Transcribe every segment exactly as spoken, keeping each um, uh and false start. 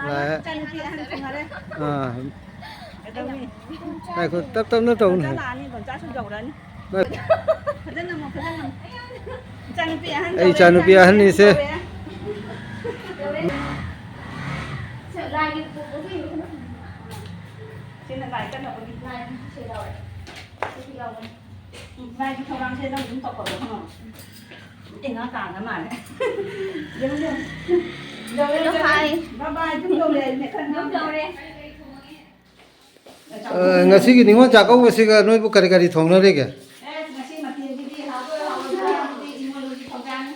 ꯂꯥꯛꯑꯦ꯫ ꯏꯆꯥꯅꯨꯄꯤ ꯑꯍꯟ ꯊꯨꯡꯉꯔꯦ꯫ ꯑꯥ꯫ ꯀꯩꯗꯧꯅꯤ? ꯉꯥꯏꯈꯣ, ꯇꯞ ꯇꯞꯅ ꯇꯧꯅꯦ꯫ ꯗꯣꯟꯆꯥ ꯂꯥꯛꯑꯅꯤ, ꯗꯣꯟꯆꯥꯁꯨ ꯌꯧꯔꯛꯑꯅꯤ꯫ ꯉꯥꯏ- ꯐꯖꯅ ꯑꯃꯨꯛ, ꯐꯖꯅ ꯑꯃꯨꯛ꯫ ꯏꯆꯥꯅꯨꯄꯤ ꯑꯍꯟ ꯑꯩ ꯇꯧꯔꯦ, ꯏꯆꯥꯅꯨꯄꯤ ꯏꯆꯥꯅꯨꯄꯤ ꯑꯍꯟꯅꯤꯁꯦ꯫ ꯑꯍꯟ ꯇꯧꯔꯦ꯫ ꯁꯤꯅ ꯂꯥꯏ ꯀꯠꯅꯕꯒꯤ꯫ ꯂꯥꯏ ꯁꯤ ꯂꯧꯔꯦ꯫ ꯁꯤ ꯂꯧꯔꯦ꯫ ꯎꯝ, ꯂꯥꯏꯒꯤ ꯊꯧꯔꯥꯡꯁꯦ ꯅꯪ ꯑꯗꯨꯝ ꯇꯧꯈꯠꯂꯣ, ꯈꯪꯉꯕ? ꯇꯤꯡꯉ ꯀꯥꯟꯗ ꯃꯥꯜꯂꯦ꯫ ꯌꯦꯔꯨꯝ, ꯌꯦꯔꯨꯝ꯫ ꯌꯧꯔꯦ, ꯌꯧꯔꯦ꯫ ꯕꯥꯏ ꯕꯥꯏ, ꯑꯗꯨꯝ ꯌꯧꯔꯦ, ꯃꯦꯊꯠ ꯌꯧꯔꯦ꯫ ꯑ, ꯉꯁꯤꯒꯤ ꯅꯤꯉꯣꯜ ꯆꯥꯛꯀꯧꯕꯁꯤꯒ ꯅꯣꯏꯕꯨ ꯀꯔꯤ ꯀꯔꯤ ꯊꯣꯡꯅꯔꯤꯒꯦ? ꯑꯦ, ꯉꯁꯤ ꯃꯊꯦꯜꯁꯤꯗꯤ ꯍꯥꯎꯗꯣꯏ ꯍꯥꯎꯔꯣꯏꯗ꯭ꯔꯥ? ꯑꯗꯨꯗꯤ ꯏꯃꯣꯏꯅꯨꯒꯤ ꯊꯧꯖꯥꯜꯅꯤ꯫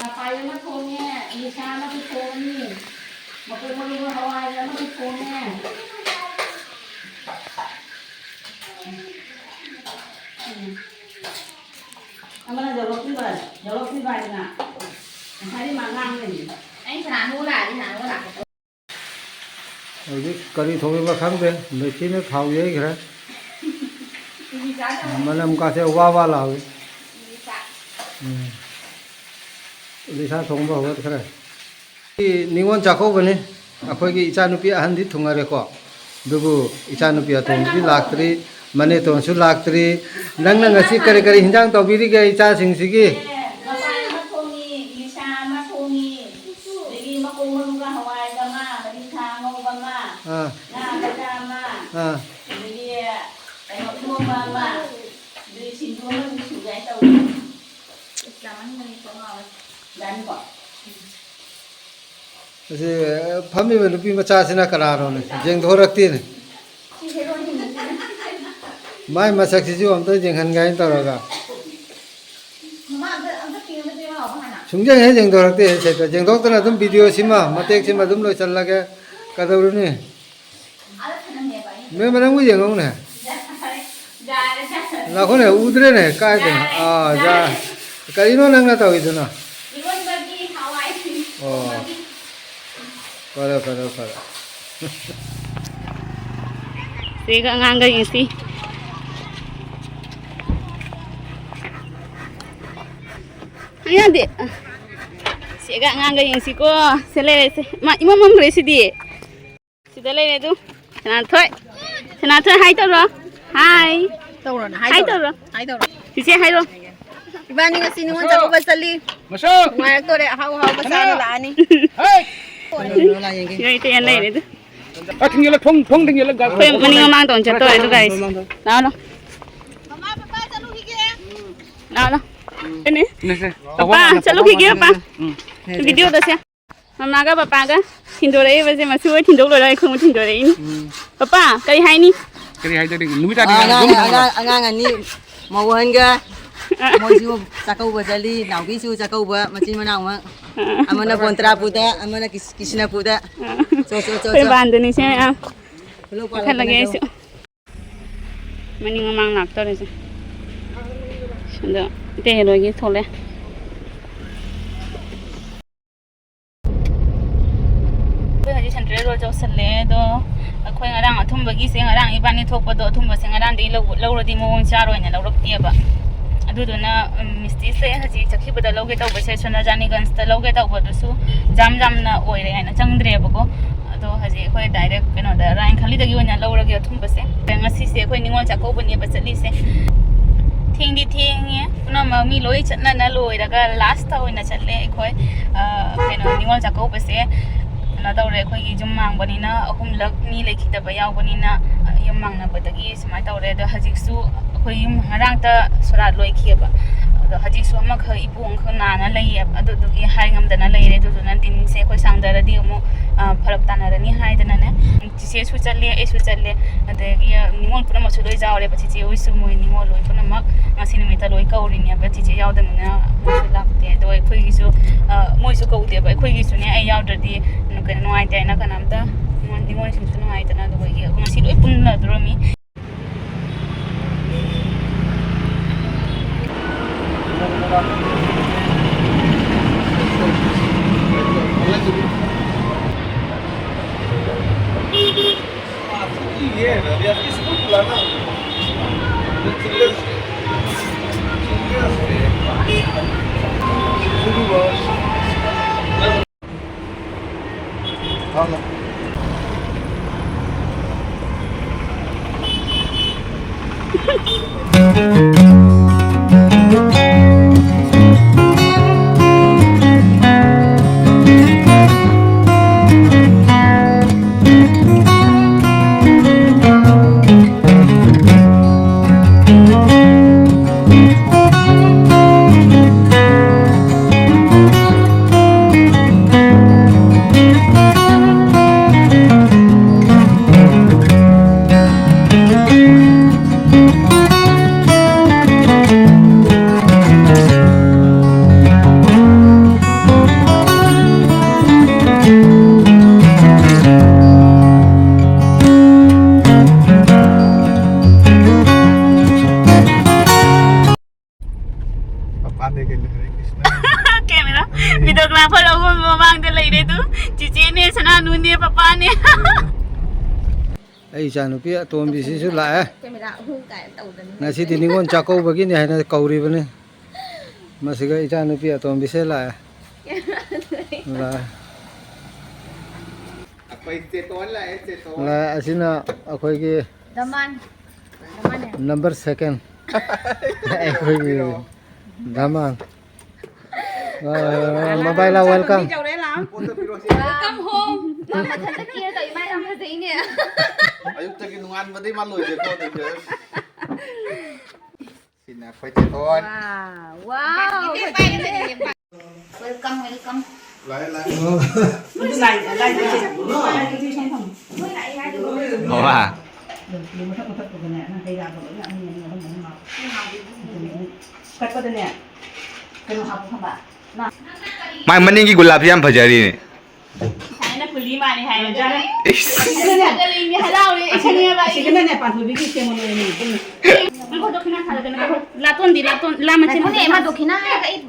ꯂꯐꯥꯏ ꯑꯃ ꯊꯣꯡꯉꯦ, ꯏꯂꯤꯁꯥ ꯑꯃꯁꯨ ꯊꯣꯡꯉꯅꯤ, ꯃꯀꯣꯛ ꯃꯔꯨꯒ ꯍꯋꯥꯏ ꯑꯃꯁꯨ ꯊꯣꯡꯉꯦ꯫ ꯎꯝ꯫ ꯑꯃꯅ ꯌꯧꯔꯛꯇ꯭ꯔꯤꯕ, ꯌꯧꯔꯛꯇ꯭ꯔꯤꯕ ꯍꯥꯏꯗꯅ ꯉꯁꯥꯏꯗꯤ ꯃꯥ ꯉꯥꯡ ꯂꯩꯔꯤꯅꯤ꯫ ꯑꯩ ꯁꯅꯥꯅꯨ ꯂꯥꯛꯑꯗꯤ ꯁꯅꯥꯅꯨ ꯂꯥꯛꯀꯦ꯫ ꯍꯧꯖꯤꯛ ꯀꯔꯤ ꯊꯣꯛꯏꯕ ꯈꯪꯗꯦ, ꯃꯦꯆꯤꯟꯅ ꯊꯥꯎ ꯌꯩꯈ꯭ꯔꯦ꯫ ꯃꯅꯝ ꯀꯥꯁꯦ ꯋꯥ ꯋꯥ ꯂꯥꯎꯏ꯫ ꯎꯝ꯫ ꯎꯂꯤꯁꯥ ꯊꯣꯡꯕ ꯍꯧꯒꯠꯈ꯭ꯔꯦ꯫ ꯁꯤ ꯅꯤꯉꯣꯜ ꯆꯥꯛꯀꯧꯕꯅꯤ꯫ ꯑꯩꯈꯣꯏꯒꯤ ꯏꯆꯥꯅꯨꯄꯤ ꯑꯍꯟꯗꯤ ꯊꯨꯡꯉꯔꯦꯀꯣ꯫ ꯑꯗꯨꯕꯨ ꯏꯆꯥꯅꯨꯄꯤ ꯑꯇꯣꯝꯕꯤꯗꯤ ꯂꯥꯛꯇ꯭ꯔꯤ, ꯃꯅꯦꯇꯣꯟꯁꯨ ꯂꯥꯛꯇ꯭ꯔꯤ꯫ ꯅꯪꯅ ꯉꯁꯤ ꯀꯔꯤ ꯀꯔꯤ ꯍꯤꯟꯖꯥꯡ ꯇꯧꯕꯤꯔꯤꯒꯦ ꯏꯆꯥꯁꯤꯡꯁꯤꯒꯤ? ꯑꯦ, ꯃꯄꯥꯟ ꯑꯃ ꯊꯣꯡꯉꯤ, ꯏꯂꯤꯁꯥ ꯑꯃ ꯊꯣꯡꯉꯤ, ꯑꯗꯒꯤ ꯃꯀꯣꯛ ꯃꯔꯨꯒ ꯍꯋꯥꯏꯒ ꯑꯃ, ꯃꯔꯤꯡꯈꯥ ꯑꯉꯧꯕ ꯑꯃ, ꯑꯥ꯫ ꯉꯥ ꯑꯃꯒ, ꯑꯥ꯫ ꯑꯁꯤ ꯐꯝꯃꯤꯕ ꯅꯨꯄꯤ ꯃꯆꯥꯁꯤꯅ ꯀꯅꯥꯅꯣꯅꯦ? ꯌꯦꯡꯊꯣꯔꯛꯇꯦꯅꯦ꯫ ꯃꯥꯏ ꯃꯁꯛꯁꯤꯁꯨ ꯑꯝꯇ ꯌꯦꯡꯍꯟꯒꯦ ꯍꯥꯏꯅ ꯇꯧꯔꯒ꯫ ꯁꯨꯡꯌꯦꯡ ꯍꯦꯛ ꯌꯦꯡꯊꯣꯔꯛꯇꯦ꯫ ꯁꯦꯠꯇ ꯌꯦꯡꯊꯣꯛꯇꯅ ꯑꯗꯨꯝ ꯚꯤꯗꯤꯑꯣꯁꯤꯃ, ꯃꯇꯦꯛꯁꯤꯃ ꯑꯗꯨꯝ ꯂꯣꯏꯁꯤꯜꯂꯒꯦ꯫ ꯀꯩꯗꯧꯔꯨꯅꯤ? ꯃꯦꯝ, ꯅꯪꯕꯨ ꯌꯦꯡꯉꯧꯅꯦ꯫ ꯂꯥꯛꯈꯣꯅꯦ, ꯎꯗ꯭ꯔꯦꯅꯦ, ꯀꯥꯏꯗꯅꯣ? ꯑꯥ, ꯌꯥ-, ꯀꯔꯤꯅꯣ ꯅꯪꯅ ꯇꯧꯔꯤꯗꯨꯅ? ꯑꯣ꯫ ꯐꯔꯦ, ꯐꯔꯦ, ꯐꯔꯦ꯫ ꯁꯤꯒ ꯑꯉꯥꯡꯒ ꯌꯦꯡꯁꯤ꯫ ꯌꯥꯗꯦ꯫ ꯁꯤꯒ ꯑꯉꯥꯡꯒ ꯌꯦꯡꯁꯤꯀꯣ꯫ ꯁꯤ ꯂꯩꯔꯦ, ꯁꯤ꯫ ꯃꯥ ꯏꯃꯝ ꯃꯝꯈ꯭ꯔꯦ ꯁꯤꯗꯤ꯫ ꯁꯤꯗ ꯂꯩꯔꯦ ꯑꯗꯨ꯫ ꯁꯅꯥꯊꯣꯏ꯫ ꯁꯅꯥꯊꯣꯏ, ꯍꯥꯏ ꯇꯧꯔꯣ꯫ ꯍꯥꯏ꯫ ꯇꯧꯔꯣꯅ, ꯍꯥꯏ ꯍꯥꯏ ꯇꯧꯔꯣ꯫ ꯇꯧꯔꯣ꯫ ꯍꯥꯏ ꯇꯧꯔꯣ꯫ ꯆꯤꯆꯦ ꯍꯥꯏꯔꯣ꯫ ꯏꯕꯥꯅꯤ ꯉꯁꯤ ꯅꯤꯉꯣꯜ ꯆꯥꯛꯀꯧꯕ ꯆꯠꯂꯤ꯫ ꯃꯁꯨ! ꯅꯨꯡꯉꯥꯏꯔꯛꯇꯣꯔꯦ, ꯑꯍꯥꯎ ꯑꯍꯥꯎꯕ ꯆꯥꯔ ꯂꯥꯛꯑꯅꯤ꯫ ꯍꯦ! ꯌꯣꯏ ꯇꯦꯟ ꯂꯩꯔꯦ ꯑꯗꯨ꯫ ꯑ, ꯊꯤꯡꯖꯤꯜꯂꯣ, ꯊꯣꯡ, ꯊꯣꯡ ꯊꯤꯡꯖꯤꯜꯂꯣ, ꯒꯥꯔꯤ ꯑꯩꯈꯣꯏ ꯃꯅꯤꯡ ꯃꯃꯥꯡ ꯇꯧꯅ ꯆꯠꯇꯣꯔꯦ ꯑꯗꯨ ꯒꯥꯔꯤꯁꯦ꯫ ꯂꯥꯛꯑꯣ, ꯂꯥꯛꯑꯣ꯫ ꯃꯃꯥ, ꯄꯄꯥ ꯆꯠꯂꯨꯈꯤꯒꯦ꯫ ꯂꯥꯛꯑꯣ, ꯂꯥꯛꯑꯣ꯫ ꯁꯦ, ꯁꯦ꯫ ꯄꯄꯥ, ꯆꯠꯂꯨꯈꯤꯒꯦ, ꯄꯄꯥ꯫ ꯎꯝ꯫ ꯚꯤꯗꯤꯑꯣꯗ ꯁꯦ꯫ ꯃꯃꯥꯒ ꯄꯄꯥꯒ ꯊꯤꯟꯗꯣꯔꯛꯏꯕꯁꯦ, ꯃꯁꯨ ꯍꯣꯏ ꯊꯤꯟꯗꯣꯛ ꯂꯣꯏꯔꯒ ꯑꯩꯈꯣꯏ ꯑꯃꯨꯛ ꯊꯤꯟꯗꯣꯔꯛꯏꯅꯤ꯫ ꯎꯝ꯫ ꯄꯄꯥ, ꯀꯔꯤ ꯍꯥꯏꯅꯤ? ꯀꯔꯤ ꯍꯥꯏꯗꯣꯔꯤꯒꯦ? ꯅꯨꯃꯤꯠ ꯇꯥꯗꯤ ꯑꯉꯥꯡ, ꯉꯥꯏꯔꯝꯃꯣ꯫ ꯑꯉꯥꯡ, ꯑꯉꯥꯡ ꯑꯅꯤ, ꯃꯧ ꯑꯍꯟꯒ, ꯃꯣꯏꯁꯨ ꯆꯥꯛꯀꯧꯕ ꯆꯠꯂꯤ, ꯅꯥꯎꯕꯤꯁꯨ ꯆꯥꯛꯀꯧꯕ, ꯃꯆꯤꯟ ꯃꯅꯥꯎꯃꯛ꯫ ꯑꯃꯅ ꯕꯣꯟꯇ꯭ꯔꯥꯄꯨꯗ, ꯑꯃꯅ ꯀꯤꯁ-, ꯀꯤꯁꯅꯄꯨꯔꯗ꯫ ꯆꯣ, ꯆꯣ, ꯆꯣ, ꯑꯩꯈꯣꯏ ꯆꯣ꯫ ꯕꯥꯟꯗꯅꯤꯁꯦ ꯃꯌꯥꯝ꯫ ꯄꯨꯂꯞ ꯄꯥꯜꯂꯛꯄꯅꯦ ꯀꯥꯈꯠꯂꯒꯦ ꯑꯗꯣ꯫ ꯑꯩꯁꯨ꯫ ꯃꯅꯤꯡ ꯃꯃꯥꯡ ꯂꯥꯛꯇꯧꯔꯤꯁꯦ꯫ ꯑꯗꯣ ꯏꯇꯩ ꯍꯦꯔꯣꯏꯒꯤ ꯊꯣꯛꯂꯛꯑꯦ꯫ ꯑꯩꯈꯣꯏ ꯍꯧꯖꯤꯛ ꯁꯦꯟꯇ꯭ꯔꯦꯜ ꯔꯣꯗ ꯌꯧꯁꯜꯂꯦ꯫ ꯑꯗꯣ ꯑꯩꯈꯣꯏ ꯉꯔꯥꯡ ꯑꯊꯨꯝꯕꯒꯤꯁꯦ, ꯉꯔꯥꯡ ꯏꯕꯥꯅꯤ ꯊꯣꯛꯄꯗꯣ, ꯑꯊꯨꯝꯕꯁꯦ ꯉꯔꯥꯡꯗꯒꯤ ꯂꯧ-, ꯂꯧꯔꯗꯤ ꯃꯑꯣꯡ ꯆꯥꯔꯣꯏꯅ ꯂꯧꯔꯛꯇꯦꯕ꯫ ꯑꯗꯨꯗꯨꯅ, ꯎꯝ, ꯃꯤꯁꯇꯤꯁꯦ ꯍꯧꯖꯤꯛ ꯆꯠꯈꯤꯕꯗ ꯂꯧꯒꯦ ꯇꯧꯕꯁꯦ, ꯁꯣꯅꯥꯖꯥꯅꯤꯒꯟꯖꯇ ꯂꯧꯒꯦ ꯇꯧꯕꯗꯨꯁꯨ ꯖꯥꯝ ꯖꯥꯝꯅ ꯑꯣꯏꯔꯦ ꯍꯥꯏꯅ ꯆꯪꯗ꯭ꯔꯦꯕꯀꯣ꯫ ꯑꯗꯣ ꯍꯧꯖꯤꯛ ꯑꯩꯈꯣꯏ ꯗꯥꯏꯔꯦꯛ ꯀꯩꯅꯣꯗ, ꯔꯥꯏꯟꯈꯂꯤꯗꯒꯤ ꯑꯣꯏꯅ ꯂꯧꯔꯒꯦ ꯑꯊꯨꯝꯕꯁꯦ꯫ ꯉꯁꯤꯁꯦ ꯑꯩꯈꯣꯏ ꯅꯤꯉꯣꯜ ꯆꯥꯛꯀꯧꯕꯅꯦꯕ ꯆꯠꯂꯤꯁꯦ꯫ ꯊꯦꯡꯗꯤ ꯊꯦꯡꯉꯦ꯫ ꯄꯨꯝꯅꯃꯛ ꯃꯤ ꯂꯣꯏ ꯆꯠꯅꯅ ꯂꯣꯏꯔꯒ ꯂꯥꯁꯇ ꯑꯣꯏꯅ ꯆꯠꯂꯦ ꯑꯩꯈꯣꯏ, ꯑ, ꯀꯩꯅꯣ, ꯅꯤꯉꯣꯜ ꯆꯥꯛꯀꯧꯕꯁꯦ꯫ ꯇꯧꯔꯦ, ꯑꯩꯈꯣꯏꯒꯤ ꯌꯨꯝ ꯃꯥꯡꯕꯅꯤꯅ ꯑꯍꯨꯝꯂꯛ ꯃꯤ ꯂꯩꯈꯤꯗꯕ ꯌꯥꯎꯕꯅꯤꯅ, ꯑ, ꯌꯨꯝ ꯃꯥꯡꯅꯕꯗꯒꯤ ꯁꯨꯃꯥꯏꯅ ꯇꯧꯔꯦ꯫ ꯑꯗꯣ ꯍꯧꯖꯤꯛꯁꯨ ꯑꯩꯈꯣꯏ ꯌꯨꯝ ꯉꯔꯥꯡꯇ ꯁꯣꯔꯥꯠ ꯂꯣꯏꯈꯤꯑꯕ꯫ ꯑꯗꯣ ꯍꯧꯖꯤꯛꯁꯨ ꯑꯃꯈꯛ, ꯏꯄꯨ ꯑꯃꯈꯛ ꯅꯥꯅ ꯂꯩꯌꯦꯕ꯫ ꯑꯗꯨꯗꯨꯒꯤ ꯍꯥꯏ ꯉꯝꯗꯅ ꯂꯩꯔꯦ꯫ ꯑꯗꯨꯗꯨꯅ ꯗꯤꯟꯁꯦ ꯑꯩꯈꯣꯏ ꯁꯥꯡꯗꯔꯗꯤ ꯑꯃꯨꯛ, ꯑ, ꯐꯔꯛ ꯇꯥꯅꯔꯅꯤ ꯍꯥꯏꯗꯅꯅꯦ꯫ ꯆꯤꯆꯦꯁꯨ ꯆꯠꯂꯦ, ꯑꯩꯁꯨ ꯆꯠꯂꯦ, ꯑꯗꯒꯤ, ꯑ, ꯅꯤꯉꯣꯜ ꯄꯨꯝꯅꯃꯛꯁꯨ ꯂꯣꯏ ꯌꯥꯎꯔꯦꯕ꯫ ꯆꯤꯆꯦ ꯍꯣꯏꯁꯨ, ꯃꯣꯏ ꯅꯤꯉꯣꯜ ꯂꯣꯏ ꯄꯨꯝꯅꯃꯛ ꯉꯁꯤ ꯅꯨꯃꯤꯠꯇ ꯂꯣꯏ ꯀꯧꯔꯤꯅꯦꯕ꯫ ꯆꯤꯆꯦ ꯌꯥꯎꯗꯕꯅꯤꯅ ꯃꯣꯏꯁꯨ ꯂꯥꯛꯇꯦ꯫ ꯑꯗꯣ ꯑꯩꯈꯣꯏꯒꯤꯁꯨ, ꯑ, ꯃꯣꯏꯁꯨ ꯀꯧꯗꯦꯕ꯫ ꯑꯩꯈꯣꯏꯒꯤꯁꯨꯅꯦ, ꯑꯩ ꯌꯥꯎꯗ꯭ꯔꯗꯤ ꯀꯩꯅꯣ, ꯅꯨꯡꯉꯥꯏꯇꯦ ꯍꯥꯏꯅ ꯀꯅꯥꯝꯇ, ꯅꯤꯉꯣꯜ-, ꯅꯤꯉꯣꯜꯁꯤꯡꯁꯨ ꯅꯨꯡꯉꯥꯏꯇꯅ꯫ ꯑꯗꯨꯒ ꯑꯩ ꯉꯁꯤ ꯂꯣꯏ ꯄꯨꯟꯅꯗꯣꯔꯝꯃꯤ꯫ ꯄꯥꯄꯥꯅꯦ ꯀꯩꯅꯣ, ꯍꯔꯦ ꯀ꯭ꯔꯤꯁꯅ꯫ ꯀꯦꯃꯦꯔꯥ, ꯚꯤꯗꯤꯑꯣꯒ꯭ꯔꯥꯐꯔ ꯑꯍꯨꯝ ꯃꯃꯥꯡꯗ ꯂꯩꯔꯦ꯫ ꯑꯗꯨ ꯆꯤꯆꯦꯅꯦ, ꯁꯅꯥꯅꯨꯅꯦ, ꯄꯄꯥꯅꯦ꯫ ꯑꯩ ꯏꯆꯥꯅꯨꯄꯤ ꯑꯇꯣꯝꯕꯤꯁꯤꯁꯨ ꯂꯥꯛꯑꯦ꯫ ꯀꯦꯃꯦꯔꯥ ꯑꯍꯨꯝ ꯀꯥꯏꯅ ꯇꯧꯗꯅ꯫ ꯉꯁꯤꯗꯤ ꯅꯤꯉꯣꯜ ꯆꯥꯛꯀꯧꯕꯒꯤꯅꯦ ꯍꯥꯏꯅ ꯀꯧꯔꯤꯕꯅꯤ꯫ ꯃꯁꯤꯒ ꯏꯆꯥꯅꯨꯄꯤ ꯑꯇꯣꯝꯕꯤꯁꯦ ꯂꯥꯛꯑꯦ꯫ ꯀꯦꯃꯦꯔꯥ ꯑꯗꯨꯗꯩ꯫ ꯂꯥꯛꯑꯦ꯫ ꯑꯩꯈꯣꯏ ꯆꯦꯇꯣꯟ ꯂꯥꯛꯑꯦ, ꯆꯦꯇꯣꯟ꯫ ꯂꯥꯛꯑꯦ꯫ ꯑꯁꯤꯅ ꯑꯩꯈꯣꯏꯒꯤ ꯗꯃꯥꯟ꯫ ꯗꯃꯥꯟꯅꯦ꯫ ꯅꯝꯕꯔ ꯁꯦꯀꯦꯟ꯫ ꯑꯩꯈꯣꯏꯒꯤ ꯗꯃꯥꯟ꯫ ꯑ, ꯃꯕꯥꯏ ꯂꯥ, welcome꯫ ꯌꯧꯔꯦ, ꯂꯥ꯫ ꯄꯣꯠꯇ ꯄꯤꯔꯛꯑꯣꯁꯦ꯫ Welcome home. ꯃꯥ ꯃꯊꯟꯇ ꯀꯦꯔ ꯇꯧꯏ, ꯃꯥ ꯌꯥꯝ ꯐꯖꯩꯅꯦ꯫ ꯑꯌꯨꯛꯇꯒꯤ ꯅꯣꯡꯉꯥꯟꯕꯗꯩ ꯃꯥ ꯂꯣꯏꯔꯦꯀꯣ, ꯑꯗꯨꯗꯤ꯫ ꯁꯤꯅ ꯑꯩꯈꯣꯏ ꯆꯦꯇꯣꯟ꯫ Wow, wow, ꯐꯖꯩꯅꯦ꯫ Welcome, welcome. ꯂꯥꯛꯑꯦ, ꯂꯥꯛꯑꯦ꯫ ꯃꯋꯥ꯫ ꯃꯊꯛ ꯃꯊꯛꯇꯨꯗꯅꯦ, ꯅꯪ ꯍꯩ ꯔꯥꯗꯣ ꯂꯣꯏꯅ ꯑꯅꯤ ꯑꯅꯤ ꯑꯍꯨꯝ ꯑꯍꯨꯝ ꯍꯥꯞꯄꯣ꯫ ꯀꯛꯄꯗꯅꯦ, ꯀꯩꯅꯣ ꯍꯥꯞꯄꯣ ꯈꯪꯕ? ꯃꯥꯏ ꯃꯅꯤꯡꯒꯤ ꯒꯨꯂꯥꯞꯁꯤ ꯌꯥꯝ ꯐꯖꯔꯤꯅꯦ꯫ ꯁꯥꯏꯅ ꯄꯨꯂꯤ ꯃꯥꯜꯂꯦ ꯍꯥꯏꯔꯗ꯭ꯔꯥ? ꯏꯁ꯫ ꯁꯤꯗꯅꯦ, ꯍꯔꯥꯎꯔꯦ, ꯏꯁꯩꯅꯦꯕ ꯑꯩ꯫ ꯁꯤꯗꯅꯅꯦ, ꯄꯥꯟꯊꯣꯏꯕꯤꯒꯤ ꯁꯦꯝꯃꯣ ꯅꯣꯏ ꯑꯅꯤ ꯄꯨꯟꯅ꯫ ꯉꯥꯏꯈꯣ, ꯗꯣꯈꯤꯅꯥ ꯊꯥꯗꯣꯛꯀꯦ, ꯉꯥꯏꯈꯣ꯫ ꯂꯥꯇꯣꯟꯗꯤ, ꯂꯥꯇꯣꯟ, ꯂꯥ ꯃꯆꯤꯟ ꯉꯥꯏꯈꯣꯅꯦ, ꯃꯆꯤꯟ ꯃꯥ ꯊꯥ-, ꯗꯣꯈꯤꯅꯥ ꯍꯥꯏꯔꯒ ꯑꯩ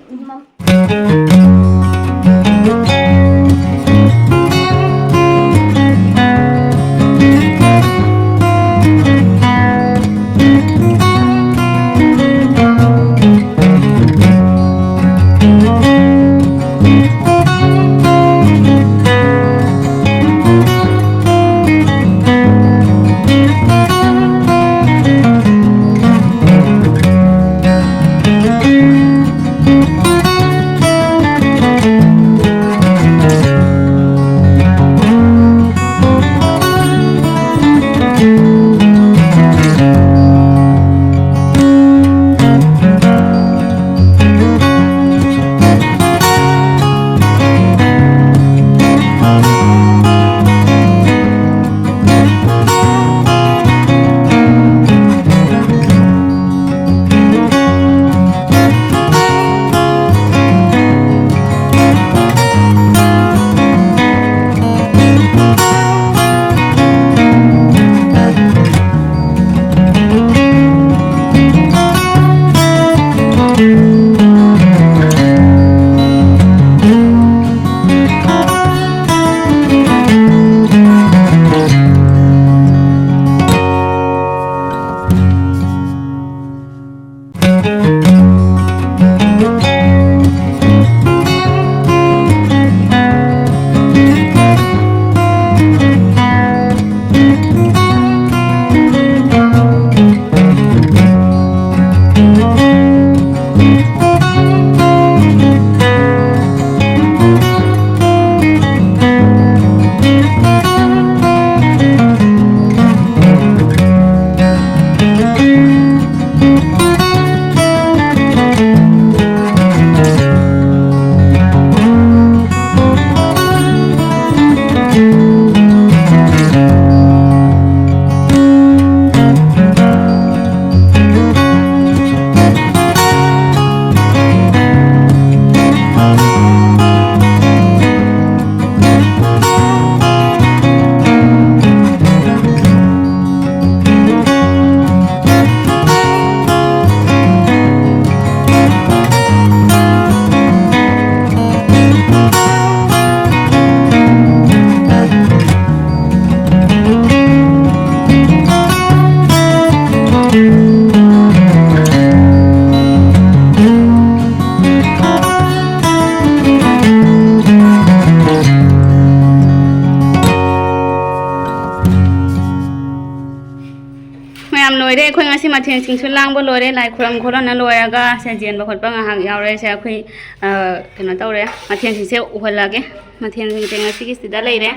ꯌꯥꯝ ꯂꯣꯏꯔꯦ꯫ ꯑꯩꯈꯣꯏ ꯉꯁꯤ ꯃꯊꯦꯜꯁꯤꯡꯁꯨ ꯂꯥꯡꯕ ꯂꯣꯏꯔꯦ꯫ ꯂꯥꯏ ꯈꯨꯔꯝ ꯈꯣꯠꯂꯝꯅ ꯂꯣꯏꯔꯒ ꯁꯦ ꯆꯦꯟꯕ ꯈꯣꯠꯄ ꯉꯥꯏꯍꯥꯛ ꯌꯥꯎꯔꯦ꯫ ꯁꯦ ꯑꯩꯈꯣꯏ, ꯑ, ꯀꯩꯅꯣ ꯇꯧꯔꯦ꯫ ꯃꯊꯦꯜꯁꯤꯡꯁꯦ ꯎꯍꯜꯂꯒꯦ꯫ ꯃꯊꯦꯜꯁꯤꯡꯁꯦ ꯉꯁꯤꯒꯤ ꯁꯤꯗ ꯂꯩꯔꯦ꯫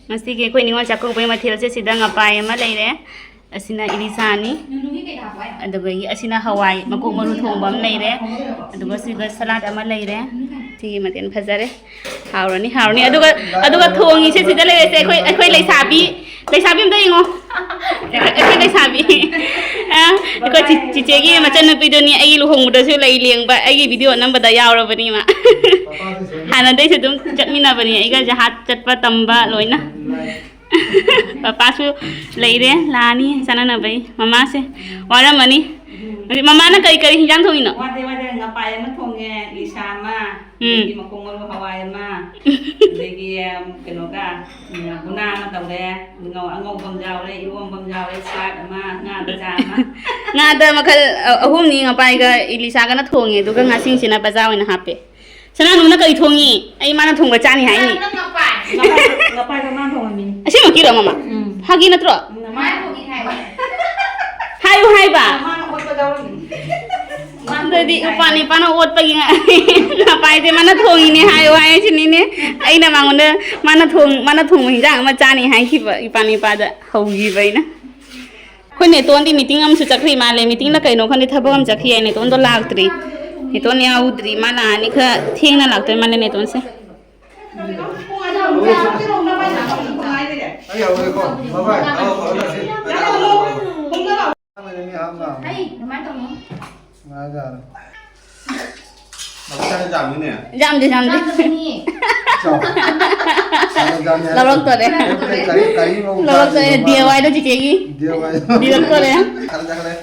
ꯉꯁꯤꯒꯤ ꯑꯩꯈꯣꯏ ꯅꯤꯉꯣꯜ ꯆꯥꯛꯀꯧꯕꯒꯤ ꯃꯊꯦꯜꯁꯦ ꯁꯤꯗ ꯉꯄꯥꯏ ꯑꯃ ꯂꯩꯔꯦ꯫ ꯑꯁꯤꯅ ꯏꯂꯤꯁꯥꯅꯤ꯫ ꯑꯗꯨꯗꯒꯤ ꯑꯁꯤꯅ ꯍꯋꯥꯏ ꯃꯀꯣꯛ ꯃꯔꯨ ꯊꯣꯡꯕ ꯑꯃ ꯂꯩꯔꯦ꯫ ꯑꯗꯨꯒ ꯁꯤꯒ ꯁꯂꯥꯗ ꯑꯃ ꯂꯩꯔꯦ꯫ ꯁꯤꯒꯤ ꯃꯊꯦꯜ ꯐꯖꯔꯦ꯫ ꯍꯥꯎꯔꯅꯤ, ꯍꯥꯎꯔꯅꯤ꯫ ꯑꯗꯨꯒ, ꯑꯗꯨꯒ ꯊꯣꯡꯉꯤꯁꯦ ꯁꯤꯗ ꯂꯩꯔꯦꯁꯦ ꯑꯩꯈꯣꯏ, ꯑꯩꯈꯣꯏ ꯂꯩꯁꯥꯕꯤ, ꯂꯩꯁꯥꯕꯤ ꯑꯝꯇ ꯌꯦꯡꯉꯣ꯫ ꯑꯩꯈꯣꯏ ꯂꯩꯁꯥꯕꯤ꯫ ꯑ, ꯑꯩꯈꯣꯏ ꯆꯤ-, ꯆꯤꯆꯦꯒꯤ ꯃꯆꯟꯅꯨꯄꯤꯗꯨꯅꯤ, ꯑꯩꯒꯤ ꯂꯨꯍꯣꯡꯕꯗꯁꯨ ꯂꯩ ꯂꯦꯡꯕ, ꯑꯩꯒꯤ ꯚꯤꯗꯤꯑꯣ ꯅꯝꯕꯗ ꯌꯥꯎꯔꯕꯅꯤ ꯃꯥ꯫ ꯍꯥꯟꯅꯗꯩꯁꯨ ꯑꯗꯨꯝ ꯆꯠꯃꯤꯟꯅꯕꯅꯤ ꯑꯩꯒ ꯖꯍꯥꯖ ꯆꯠꯄ ꯇꯝꯕ ꯂꯣꯏꯅ꯫ ꯄꯄꯥꯁꯨ ꯂꯩꯔꯦ, ꯂꯥꯛꯑꯅꯤ ꯆꯥꯅꯅꯕꯩ꯫ ꯃꯃꯥꯁꯦ ꯋꯥꯔꯝꯃꯅꯤ꯫ ꯍꯧꯖꯤꯛ ꯃꯃꯥꯅ ꯀꯔꯤ ꯀꯔꯤ ꯍꯤꯟꯖꯥꯡ ꯊꯣꯡꯉꯤꯅꯣ? ꯋꯥꯗꯦ, ꯋꯥꯗꯦ, ꯉꯄꯥꯏ ꯑꯃ ꯊꯣꯡꯉꯦ, ꯂꯤꯁꯥ ꯑꯃ, ꯎꯝ꯫ ꯑꯗꯒꯤ ꯃꯈꯣꯡ ꯃꯔꯨ ꯍꯋꯥꯏ ꯑꯃ, ꯑꯗꯒꯤ, ꯎꯝ, ꯀꯩꯅꯣꯒ, ꯎꯝ, ꯕꯨꯅꯥ ꯑꯃ ꯇꯧꯔꯦ, ꯉꯧ-, ꯑꯉꯧꯕ ꯑꯃ ꯌꯥꯎꯔꯦ, ꯏꯔꯣꯝꯕ ꯑꯃ ꯌꯥꯎꯔꯦ, ꯁꯂꯥꯗ ꯑꯃ, ꯉꯥ ꯕꯖꯥ ꯑꯃ꯫ ꯉꯥꯗ ꯃꯈꯜ, ꯑ, ꯑꯍꯨꯝꯅꯤ, ꯉꯄꯥꯏꯒ ꯏꯂꯤꯁꯥꯒꯅ ꯊꯣꯡꯉꯦ, ꯑꯗꯨꯒ ꯉꯥꯁꯤꯡꯁꯤꯅ ꯕꯖꯥ ꯑꯣꯏꯅ ꯍꯥꯞꯄꯦ꯫ ꯁꯅꯥꯅꯨꯅ ꯀꯔꯤ ꯊꯣꯡꯉꯤ? ꯑꯩ ꯃꯥꯅ ꯊꯣꯡꯕ ꯆꯥꯅꯤ ꯍꯥꯏꯅꯤ꯫ ꯅꯪ ꯉꯄꯥꯏ꯫ ꯉꯄꯥꯏ, ꯉꯄꯥꯏꯗꯣ ꯃꯥꯅ ꯊꯣꯡꯉꯝꯃꯤꯅꯤ꯫ ꯑꯁꯦꯡꯕꯀꯤꯔꯣ, ꯃꯃꯥ? ꯎꯝ꯫ ꯐꯥꯒꯤ ꯅꯠꯇ꯭ꯔꯣ? ꯎꯝ, ꯃꯥꯅ ꯊꯣꯡꯉꯤ ꯍꯥꯏꯕ꯫ ꯍꯥꯏꯌꯨ ꯍꯥꯏꯕ꯫ ꯃꯥꯅ ꯑꯣꯠꯄ ꯌꯥꯎꯔꯝꯃꯤꯅꯤ꯫ ꯑꯗꯨꯗꯤ ꯎꯄꯥ ꯅꯤꯄꯥꯅ ꯑꯣꯠꯄꯒꯤ ꯉ-, ꯉꯄꯥꯏꯁꯦ ꯃꯥꯅ ꯊꯣꯡꯉꯤꯅꯦ ꯍꯥꯏꯌꯨ ꯍꯥꯏꯁꯤꯅꯤꯅꯦ꯫ ꯑꯩꯅ ꯃꯉꯣꯟꯗ ꯃꯥꯅ ꯊꯣꯡ-, ꯃꯥꯅ ꯊꯣꯡꯕ ꯍꯤꯟꯖꯥꯡ ꯑꯃ ꯆꯥꯅꯤ ꯍꯥꯏꯈꯤꯕ, ꯏꯄꯥ ꯅꯤꯄꯥꯗ ꯍꯧꯈꯤꯕ ꯑꯩꯅ꯫ ꯑꯩꯈꯣꯏ ꯅꯦꯇꯣꯟꯗꯤ ꯃꯤꯇꯤꯡ ꯑꯃꯁꯨ ꯆꯠꯈ꯭ꯔꯤ ꯃꯥꯜꯂꯦ꯫ ꯃꯤꯇꯤꯡꯂ ꯀꯩꯅꯣ ꯈꯪꯗꯦ, ꯊꯕꯛ ꯑꯃ ꯆꯠꯈꯤ ꯍꯥꯏ꯫ ꯅꯦꯇꯣꯟꯗꯣ ꯂꯥꯛꯇ꯭ꯔꯤ꯫ ꯅꯦꯇꯣꯟ ꯌꯥꯎꯗ꯭ꯔꯤ꯫ ꯃꯥ ꯂꯥꯛꯑꯅꯤ, ꯈꯔ ꯊꯦꯡꯅ ꯂꯥꯛꯇꯣꯏ ꯃꯥꯜꯂꯦ ꯅꯦꯇꯣꯟꯁꯦ꯫ ꯑꯩ ꯍꯧꯔꯦꯀꯣ꯫ ꯕꯥꯏ ꯕꯥꯏ꯫ ꯍꯥꯏ, ꯑꯗꯨꯃꯥꯏꯅ ꯇꯧꯅꯣ꯫ ꯉꯥꯏꯖꯔꯦ꯫ ꯂꯧꯁꯥꯅ ꯆꯥꯝꯃꯤꯅꯦ꯫ ꯌꯥꯝꯗꯦ, ꯌꯥꯝꯗꯦ꯫ ꯆꯥꯝꯗꯕꯅꯤ꯫ ꯆꯥꯎ꯫ ꯂꯧꯔꯛꯇꯣꯔꯦ꯫ ꯀꯔꯤ, ꯀꯔꯤ ꯃꯑꯣꯡ ꯂꯧꯔꯛꯇꯣꯔꯦ꯫ ꯆꯥꯗꯣꯏꯅꯣ? ꯗꯤ ꯑꯥꯏ ꯋꯥꯏꯗ ꯆꯤꯆꯦꯒꯤ꯫ ꯗꯤ ꯑꯥꯏ ꯋꯥꯏ꯫ ꯗꯤꯂꯛꯇꯣꯔꯦ꯫ ꯈꯜꯂꯦ, ꯈꯜꯂꯦ꯫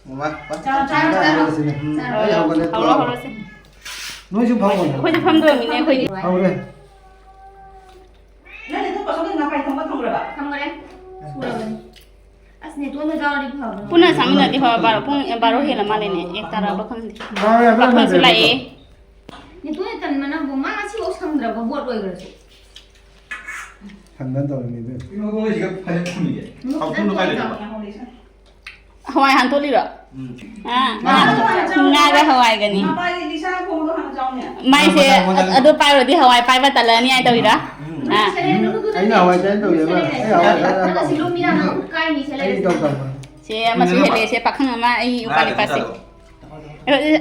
ꯃꯃꯥ, ꯄ-, ꯆꯥꯔꯣ, ꯆꯥꯔꯣ, ꯆꯥꯔꯣ꯫ ꯍꯧꯔꯁꯤꯅꯦ꯫ ꯎꯝ, ꯆꯥꯔꯣ꯫ ꯑꯩ ꯍꯧꯒꯠꯂꯦ꯫ ꯍꯧꯔꯣ, ꯍꯧꯔꯣꯁꯦ꯫ ꯅꯣꯏꯁꯨ ꯐꯝꯃꯣꯅꯦ꯫ ꯑꯩꯈꯣꯏꯁꯨ ꯐꯝꯗꯣꯏꯃꯤꯅꯦ, ꯑꯩꯈꯣꯏꯗꯤ꯫ ꯍꯧꯔꯦ꯫ ꯅꯪꯗꯤ ꯑꯗꯨꯝ ꯄꯣꯠꯁꯣꯝꯗ ꯉꯄꯥꯏ ꯊꯣꯡꯕ ꯊꯝꯈ꯭ꯔꯕ? ꯊꯝꯈ꯭ꯔꯦ꯫ ꯁꯨꯔꯕꯅꯤ꯫ ꯑꯁ, ꯅꯦꯇꯣꯟꯗ ꯌꯥꯎꯔꯗꯤ ꯐꯕꯅꯤ꯫ ꯄꯨꯟꯅ ꯆꯥꯃꯤꯟꯅꯗꯤ ꯐꯕ, ꯕꯥꯔꯣ, ꯄꯨꯡ ꯕꯥꯔꯣ ꯍꯦꯜꯂ ꯃꯥꯜꯂꯦꯅꯦ, ꯑꯦꯛ ꯇꯥꯔꯛꯑꯕ ꯈꯪꯗꯦ꯫ ꯕꯥꯔꯣ ꯍꯦꯜꯂ ꯄꯥꯈꯪꯁꯨ ꯃꯥꯜꯂꯦ꯫ ꯂꯥꯛꯑꯦ꯫ ꯅꯦꯇꯣꯟꯗꯤ ꯇꯟꯕꯅꯕꯨ, ꯃꯥ ꯉꯁꯤꯐꯥꯎ ꯁꯪꯗ꯭ꯔꯕ ꯕꯣꯠ ꯑꯣꯏꯈ꯭ꯔꯁꯨ꯫ ꯁꯪꯗꯅ ꯇꯧꯔꯤꯅꯤ ꯏꯕꯦꯝꯃ꯫ ꯀꯩꯅꯣ ꯃꯣꯏꯁꯤꯒ ꯐꯅꯦꯛ ꯊꯝꯃꯤꯁꯦ? ꯅꯣꯡ ꯍꯥꯎꯇꯨꯅ ꯈꯤꯇꯪ ꯀꯥꯏ ꯂꯩꯕ? ꯆꯣꯠꯂꯤ꯫ ꯍꯋꯥꯏ ꯍꯥꯟ ꯇꯣꯠꯂꯤꯔꯣ? ꯎꯝ꯫ ꯑꯥ, ꯉꯥ, ꯉꯥꯒ ꯍꯋꯥꯏꯒꯅꯤ꯫ ꯃꯄꯥꯗꯤ ꯏꯁꯥꯅ ꯊꯣꯡꯕꯗꯣ ꯍꯥꯟꯅ ꯆꯥꯎꯅꯦ꯫ ꯃꯥꯏꯁꯦ ꯃꯊꯪ, ꯃꯊꯪ꯫ ꯑꯗꯨ ꯄꯥꯏꯔꯨꯔꯗꯤ ꯍꯋꯥꯏ ꯄꯥꯏꯕ ꯇꯜꯂꯅꯤ ꯍꯥꯏ ꯇꯧꯔꯤꯔꯥ? ꯎꯝ꯫ ꯑꯥ꯫ ꯑꯩꯅ ꯍꯋꯥꯏ ꯆꯥꯏꯅ ꯇꯧꯋꯦꯕ꯫ ꯑꯩ ꯍꯋꯥꯏ ꯆꯥꯏꯅ ꯇꯧꯋꯦ꯫ ꯑꯩ ꯇꯧ ꯇꯧ꯫ ꯁꯦ ꯑꯃꯁꯨ ꯍꯦꯜꯂꯦ, ꯁꯦ ꯄꯥꯈꯪ ꯑꯃ ꯑꯩ ꯎꯄꯥ ꯅꯤꯄꯥꯁꯦ꯫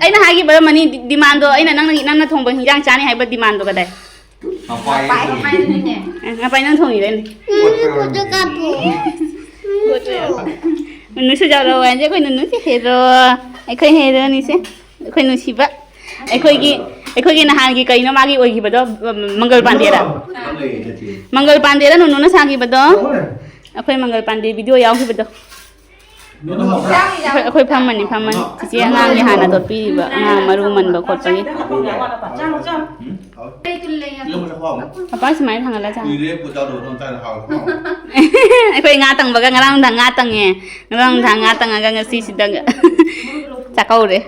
ꯑꯩꯅ ꯍꯥꯏꯈꯤꯕ ꯃꯅꯤ ꯗꯤꯃꯥꯟꯗꯣ, ꯑꯩꯅ ꯅꯪꯅ, ꯅꯪꯅ ꯊꯣꯡꯕ ꯍꯤꯟꯖꯥꯡ ꯆꯥꯅꯤ ꯍꯥꯏꯕ ꯗꯤꯃꯥꯟꯗꯣ ꯀꯗꯥꯏ? ꯉꯄꯥꯏ꯫ ꯑ, ꯉꯄꯥꯏ ꯅꯪ ꯊꯣꯡꯉꯤꯔꯅꯦ? ꯐꯣꯇꯣ ꯀꯥꯞꯄꯨ꯫ ꯅꯨꯅꯨꯁꯨ ꯌꯥꯎꯔꯛꯑꯣ ꯍꯥꯏꯁꯦ, ꯑꯩꯈꯣꯏ ꯅꯨꯅꯨꯁꯦ ꯍꯦꯔꯣ, ꯑꯩꯈꯣꯏ ꯍꯦꯔꯣꯅꯤꯁꯦ, ꯑꯩꯈꯣꯏ ꯅꯨꯡꯁꯤꯕ, ꯑꯩꯈꯣꯏꯒꯤ, ꯑꯩꯈꯣꯏꯒꯤ ꯅꯍꯥꯟꯒꯤ ꯀꯩꯅꯣ ꯃꯥꯒꯤ ꯑꯣꯏꯈꯤꯕꯗꯣ, ꯎꯝ, ꯃꯪꯒꯜ ꯄꯥꯟꯗꯦꯔ, ꯃꯪꯒꯜ ꯄꯥꯟꯗꯦꯔ ꯅꯨꯅꯨꯅ ꯁꯥꯈꯤꯕꯗꯣ, ꯑꯩꯈꯣꯏ ꯃꯪꯒꯜ ꯄꯥꯟꯗꯦ ꯚꯤꯗꯤꯑꯣ ꯌꯥꯎꯈꯤꯕꯗꯣ꯫ ꯑꯩꯈꯣꯏ, ꯑꯩꯈꯣꯏ ꯐꯝꯃꯅꯤ, ꯐꯝꯃꯅꯤ꯫ ꯆꯤꯆꯦ ꯑꯉꯥꯡꯒꯤ ꯍꯥꯟꯅ ꯇꯣꯠꯄꯤꯔꯤꯕ, ꯑꯉꯥꯡ ꯃꯔꯨ ꯃꯟꯕ ꯈꯣꯠꯄꯒꯤ꯫ ꯆꯥꯔꯣ, ꯆꯥꯔꯣ꯫ ꯃꯄꯥ ꯁꯨꯃꯥꯏꯅ ꯊꯥꯡꯒꯠꯂ ꯆꯥ꯫ ꯀꯨꯏꯔꯦ ꯄꯨꯖꯥꯗꯣ ꯅꯪ ꯆꯥꯏꯅ ꯍꯥꯎꯋꯦ꯫ ꯑꯩꯈꯣꯏ ꯉꯥ ꯇꯪꯕꯒ ꯉꯔꯥꯡ ꯅꯨꯡꯗꯥꯡ ꯉꯥ ꯇꯪꯉꯦ꯫ ꯉꯔꯥꯡ ꯅꯨꯡꯗꯥꯡ ꯉꯥ ꯇꯪꯉꯒ ꯉꯁꯤꯁꯤꯗ ꯆꯥꯛꯀꯧꯔꯦ꯫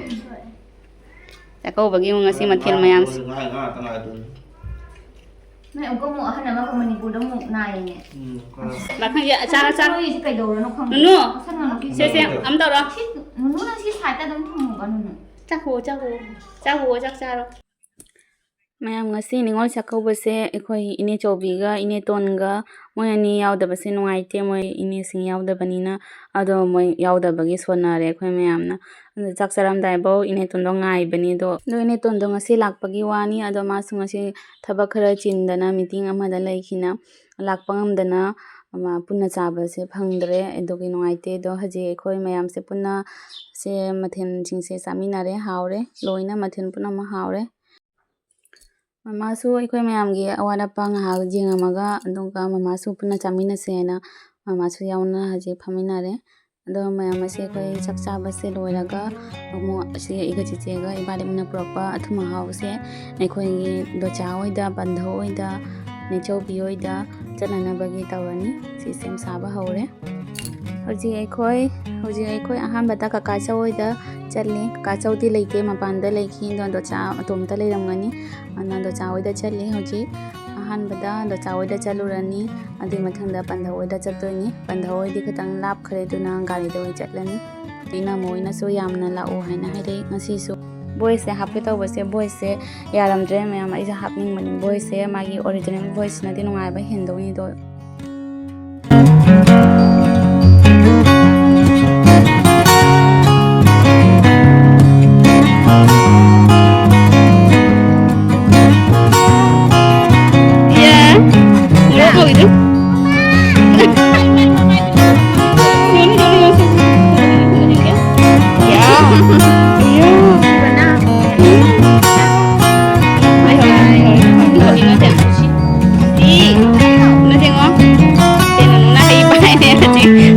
ꯆꯥꯛꯀꯧꯕꯒꯤ ꯑꯃꯨꯛ ꯉꯁꯤ ꯃꯊꯦꯜ ꯃꯌꯥꯝꯁꯦ꯫ ꯉꯥ, ꯉꯥ ꯇꯪꯉꯥꯏ ꯑꯗꯨꯅꯤ꯫ ꯅꯣꯏ ꯑꯃꯨꯛꯀ ꯑꯃꯨꯛ ꯑꯍꯟ ꯑꯃꯒ ꯃꯅꯤꯄꯨꯔꯗ ꯑꯃꯨꯛ ꯅꯥꯏꯌꯦꯅꯦ꯫ ꯎꯝ꯫ ꯂꯥꯛꯈꯪꯒꯦ, ꯑꯆꯥ, ꯑꯆꯥ꯫ ꯅꯣꯏꯁꯦ ꯀꯩꯗꯧꯔꯅꯣ ꯈꯪꯗꯦ꯫ ꯅꯨꯅꯨ! ꯃꯁꯛ ꯉꯝꯃꯛꯈꯤꯗꯦ꯫ ꯁꯦ, ꯁꯦ, ꯑꯝ ꯇꯧꯔꯣ꯫ ꯁꯤ ꯅꯨꯅꯨ ꯅꯪ ꯁꯤ ꯁꯥꯏꯠꯇ ꯑꯗꯨꯝ ꯊꯝꯃꯨꯕ ꯅꯨꯅꯨ꯫ ꯆꯥꯛꯈꯣ, ꯆꯥꯛꯈꯣ꯫ ꯆꯥꯛꯈꯣ, ꯆꯥꯛ ꯆꯥꯔꯣ꯫ ꯃꯌꯥꯝ, ꯉꯁꯤ ꯅꯤꯉꯣꯜ ꯆꯥꯛꯀꯧꯕꯁꯦ ꯑꯩꯈꯣꯏ ꯏꯅꯦꯆꯧꯕꯤꯒ ꯏꯅꯦꯇꯣꯟꯒ ꯃꯣꯏ ꯑꯅꯤ ꯌꯥꯎꯗꯕꯁꯦ ꯅꯨꯡꯉꯥꯏꯇꯦ, ꯃꯣꯏ ꯏꯅꯦꯁꯤꯡ ꯌꯥꯎꯗꯕꯅꯤꯅ꯫ ꯑꯗꯣ ꯃꯣꯏ ꯌꯥꯎꯗꯕꯒꯤ ꯁꯣꯟꯅꯔꯦ ꯑꯩꯈꯣꯏ ꯃꯌꯥꯝꯅ꯫ ꯑꯗꯣ ꯆꯥꯛ ꯆꯥꯔꯝꯗꯥꯏꯐꯥꯎ ꯏꯅꯦꯇꯣꯟꯗꯣ ꯉꯥꯏꯕꯅꯤ꯫ ꯑꯗꯣ, ꯑꯗꯣ ꯏꯅꯦꯇꯣꯟꯗꯣ ꯉꯁꯤ ꯂꯥꯛꯄꯒꯤ ꯋꯥꯅꯤ꯫ ꯑꯗꯣ ꯃꯥꯁꯨ ꯉꯁꯤ ꯊꯕꯛ ꯈꯔ ꯆꯤꯟꯗꯅ ꯃꯤꯇꯤꯡ ꯑꯃꯗ ꯂꯩꯈꯤꯅ ꯂꯥꯛꯄ ꯉꯝꯗꯅ, ꯑꯃ, ꯄꯨꯟꯅ ꯆꯥꯕꯁꯦ ꯐꯪꯗ꯭ꯔꯦ꯫ ꯑꯗꯨꯒꯤ ꯅꯨꯡꯉꯥꯏꯇꯦ꯫ ꯑꯗꯣ ꯍꯧꯖꯤꯛ ꯑꯩꯈꯣꯏ ꯃꯌꯥꯝꯁꯦ ꯄꯨꯟꯅ ꯁꯦ ꯃꯊꯦꯜꯁꯤꯡꯁꯦ ꯆꯥꯃꯤꯟꯅꯔꯦ꯫ ꯍꯥꯎꯔꯦ꯫ ꯂꯣꯏꯅ ꯃꯊꯦꯜ ꯄꯨꯝꯅꯃꯛ ꯍꯥꯎꯔꯦ꯫ ꯃꯃꯥꯁꯨ ꯑꯩꯈꯣꯏ ꯃꯌꯥꯝꯒꯤ ꯑꯋꯥꯠ ꯑꯄꯥ ꯉꯥꯏꯍꯥꯛ ꯌꯦꯡꯉꯝꯃꯒ, ꯑꯗꯨꯒ ꯃꯃꯥꯁꯨ ꯄꯨꯟꯅ ꯆꯥꯃꯤꯟꯅꯁꯦ ꯍꯥꯏꯅ ꯃꯃꯥꯁꯨ ꯌꯥꯎꯅ ꯍꯧꯖꯤꯛ ꯐꯝꯃꯤꯟꯅꯔꯦ꯫ ꯑꯗꯣ ꯃꯌꯥꯝ ꯑꯁꯦ ꯑꯩꯈꯣꯏ ꯆꯥꯛ ꯆꯥꯕꯁꯦ ꯂꯣꯏꯔꯒ ꯑꯃꯨꯛ ꯑꯁꯤ ꯑꯩꯒ ꯆꯤꯆꯦꯒ ꯏꯕꯥꯅꯤꯅ ꯄꯨꯔꯛꯄ ꯑꯊꯨꯝ ꯑꯍꯥꯎꯁꯦ ꯑꯩꯈꯣꯏꯒꯤ ꯗꯣꯆꯥ ꯍꯣꯏꯗ, ꯄꯟꯊꯧ ꯍꯣꯏꯗ, ꯅꯦꯆꯧꯕꯤ ꯍꯣꯏꯗ ꯆꯠꯅꯅꯕꯒꯤ ꯇꯧꯔꯅꯤ꯫ ꯁꯤ ꯁꯦꯝ ꯁꯥꯕ ꯍꯧꯔꯦ꯫ ꯍꯧꯖꯤꯛ ꯑꯩꯈꯣꯏ, ꯍꯧꯖꯤꯛ ꯑꯩꯈꯣꯏ ꯑꯍꯥꯟꯕꯗ ꯀꯀꯥ ꯆꯧ ꯍꯣꯏꯗ ꯆꯠꯂꯤ꯫ ꯀꯀꯥ ꯆꯧꯗꯤ ꯂꯩꯇꯦ, ꯃꯄꯥꯟꯗ ꯂꯩꯈꯤ꯫ ꯑꯗꯣ ꯗꯣꯆꯥ ꯑꯇꯣꯝꯇ ꯂꯩꯔꯝꯒꯅꯤ꯫ ꯑꯗꯨꯅ ꯗꯣꯆꯥ ꯍꯣꯏꯗ ꯆꯠꯂꯤ ꯍꯧꯖꯤꯛ꯫ ꯑꯍꯥꯟꯕꯗ ꯗꯣꯆꯥ ꯍꯣꯏꯗ ꯆꯠꯂꯨꯔꯅꯤ, ꯑꯗꯨꯒꯤ ꯃꯊꯪꯗ ꯄꯟꯊꯧ ꯍꯣꯏꯗ ꯆꯠꯇꯣꯏꯅꯤ꯫ ꯄꯟꯊꯧ ꯍꯣꯏꯗꯤ ꯈꯤꯇꯪ ꯂꯥꯞꯈ꯭ꯔꯦ, ꯑꯗꯨꯅ ꯒꯥꯔꯤꯗ ꯑꯣꯏꯅ ꯆꯠꯂꯅꯤ꯫ ꯏꯅꯝꯃ ꯍꯣꯏꯅꯁꯨ ꯌꯥꯝꯅ ꯂꯥꯛꯑꯣ ꯍꯥꯏꯅ ꯍꯥꯏꯔꯛꯏ ꯉꯁꯤꯁꯨ꯫ ꯚꯣꯏꯁꯁꯦ ꯍꯥꯞꯀꯦ ꯇꯧꯕꯁꯦ, ꯚꯣꯏꯁꯁꯦ ꯌꯥꯔꯝꯗ꯭ꯔꯦ ꯃꯌꯥꯝ꯫ ꯑꯩꯁꯦ ꯍꯥꯞꯅꯤꯡꯕꯅꯤ, ꯚꯣꯏꯁꯁꯦ ꯃꯥꯒꯤ ꯑꯣꯔꯤꯖꯤꯅꯦꯜ ꯚꯣꯏꯁꯁꯤꯅꯗꯤ ꯅꯨꯡꯉꯥꯏꯕ ꯍꯦꯟꯗꯧꯅꯤꯗꯣ꯫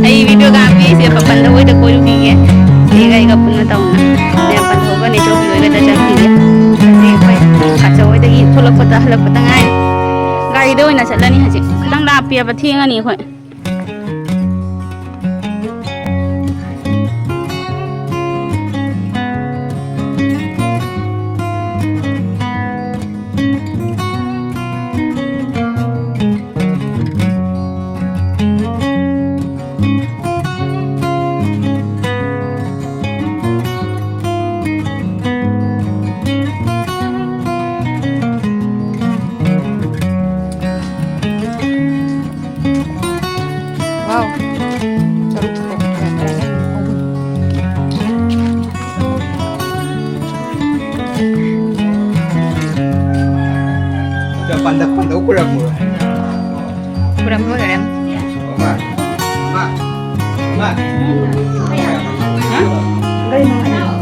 ꯑꯩ video ꯀꯥꯞꯄꯤ, ꯁꯤꯗ ꯄꯟꯊꯧ ꯍꯣꯏꯗ ꯀꯣꯏꯔꯨꯈꯤꯒꯦ꯫ ꯆꯦꯒ ꯑꯩꯒ ꯄꯨꯟꯅ ꯇꯧꯅ꯫ ꯃꯌꯥꯝ ꯄꯟꯊꯧꯒ ꯅꯦꯆꯧꯕꯤ ꯍꯣꯏꯒꯗ ꯆꯠꯈꯤꯒꯦ꯫ ꯍꯧꯖꯤꯛ ꯑꯩꯈꯣꯏ ꯀꯥꯆꯧ ꯍꯣꯏꯗꯒꯤ ꯊꯣꯛꯂꯛꯄꯗ ꯍꯜꯂꯛꯄꯗ ꯉꯥꯏꯔꯤ꯫ ꯒꯥꯔꯤꯗ ꯑꯣꯏꯅ ꯆꯠꯂꯅꯤ ꯍꯧꯖꯤꯛ꯫ ꯈꯤꯇꯪ ꯂꯥꯞꯄꯤꯌꯦꯕ, ꯊꯦꯡꯉꯅꯤ ꯑꯩꯈꯣꯏ꯫ Wow. Sarap po. Pandak-pandak, ukuran mo. Ukuran mo, ukuran. Ma. Ma. Ma. Ha? Ang galing ng ano.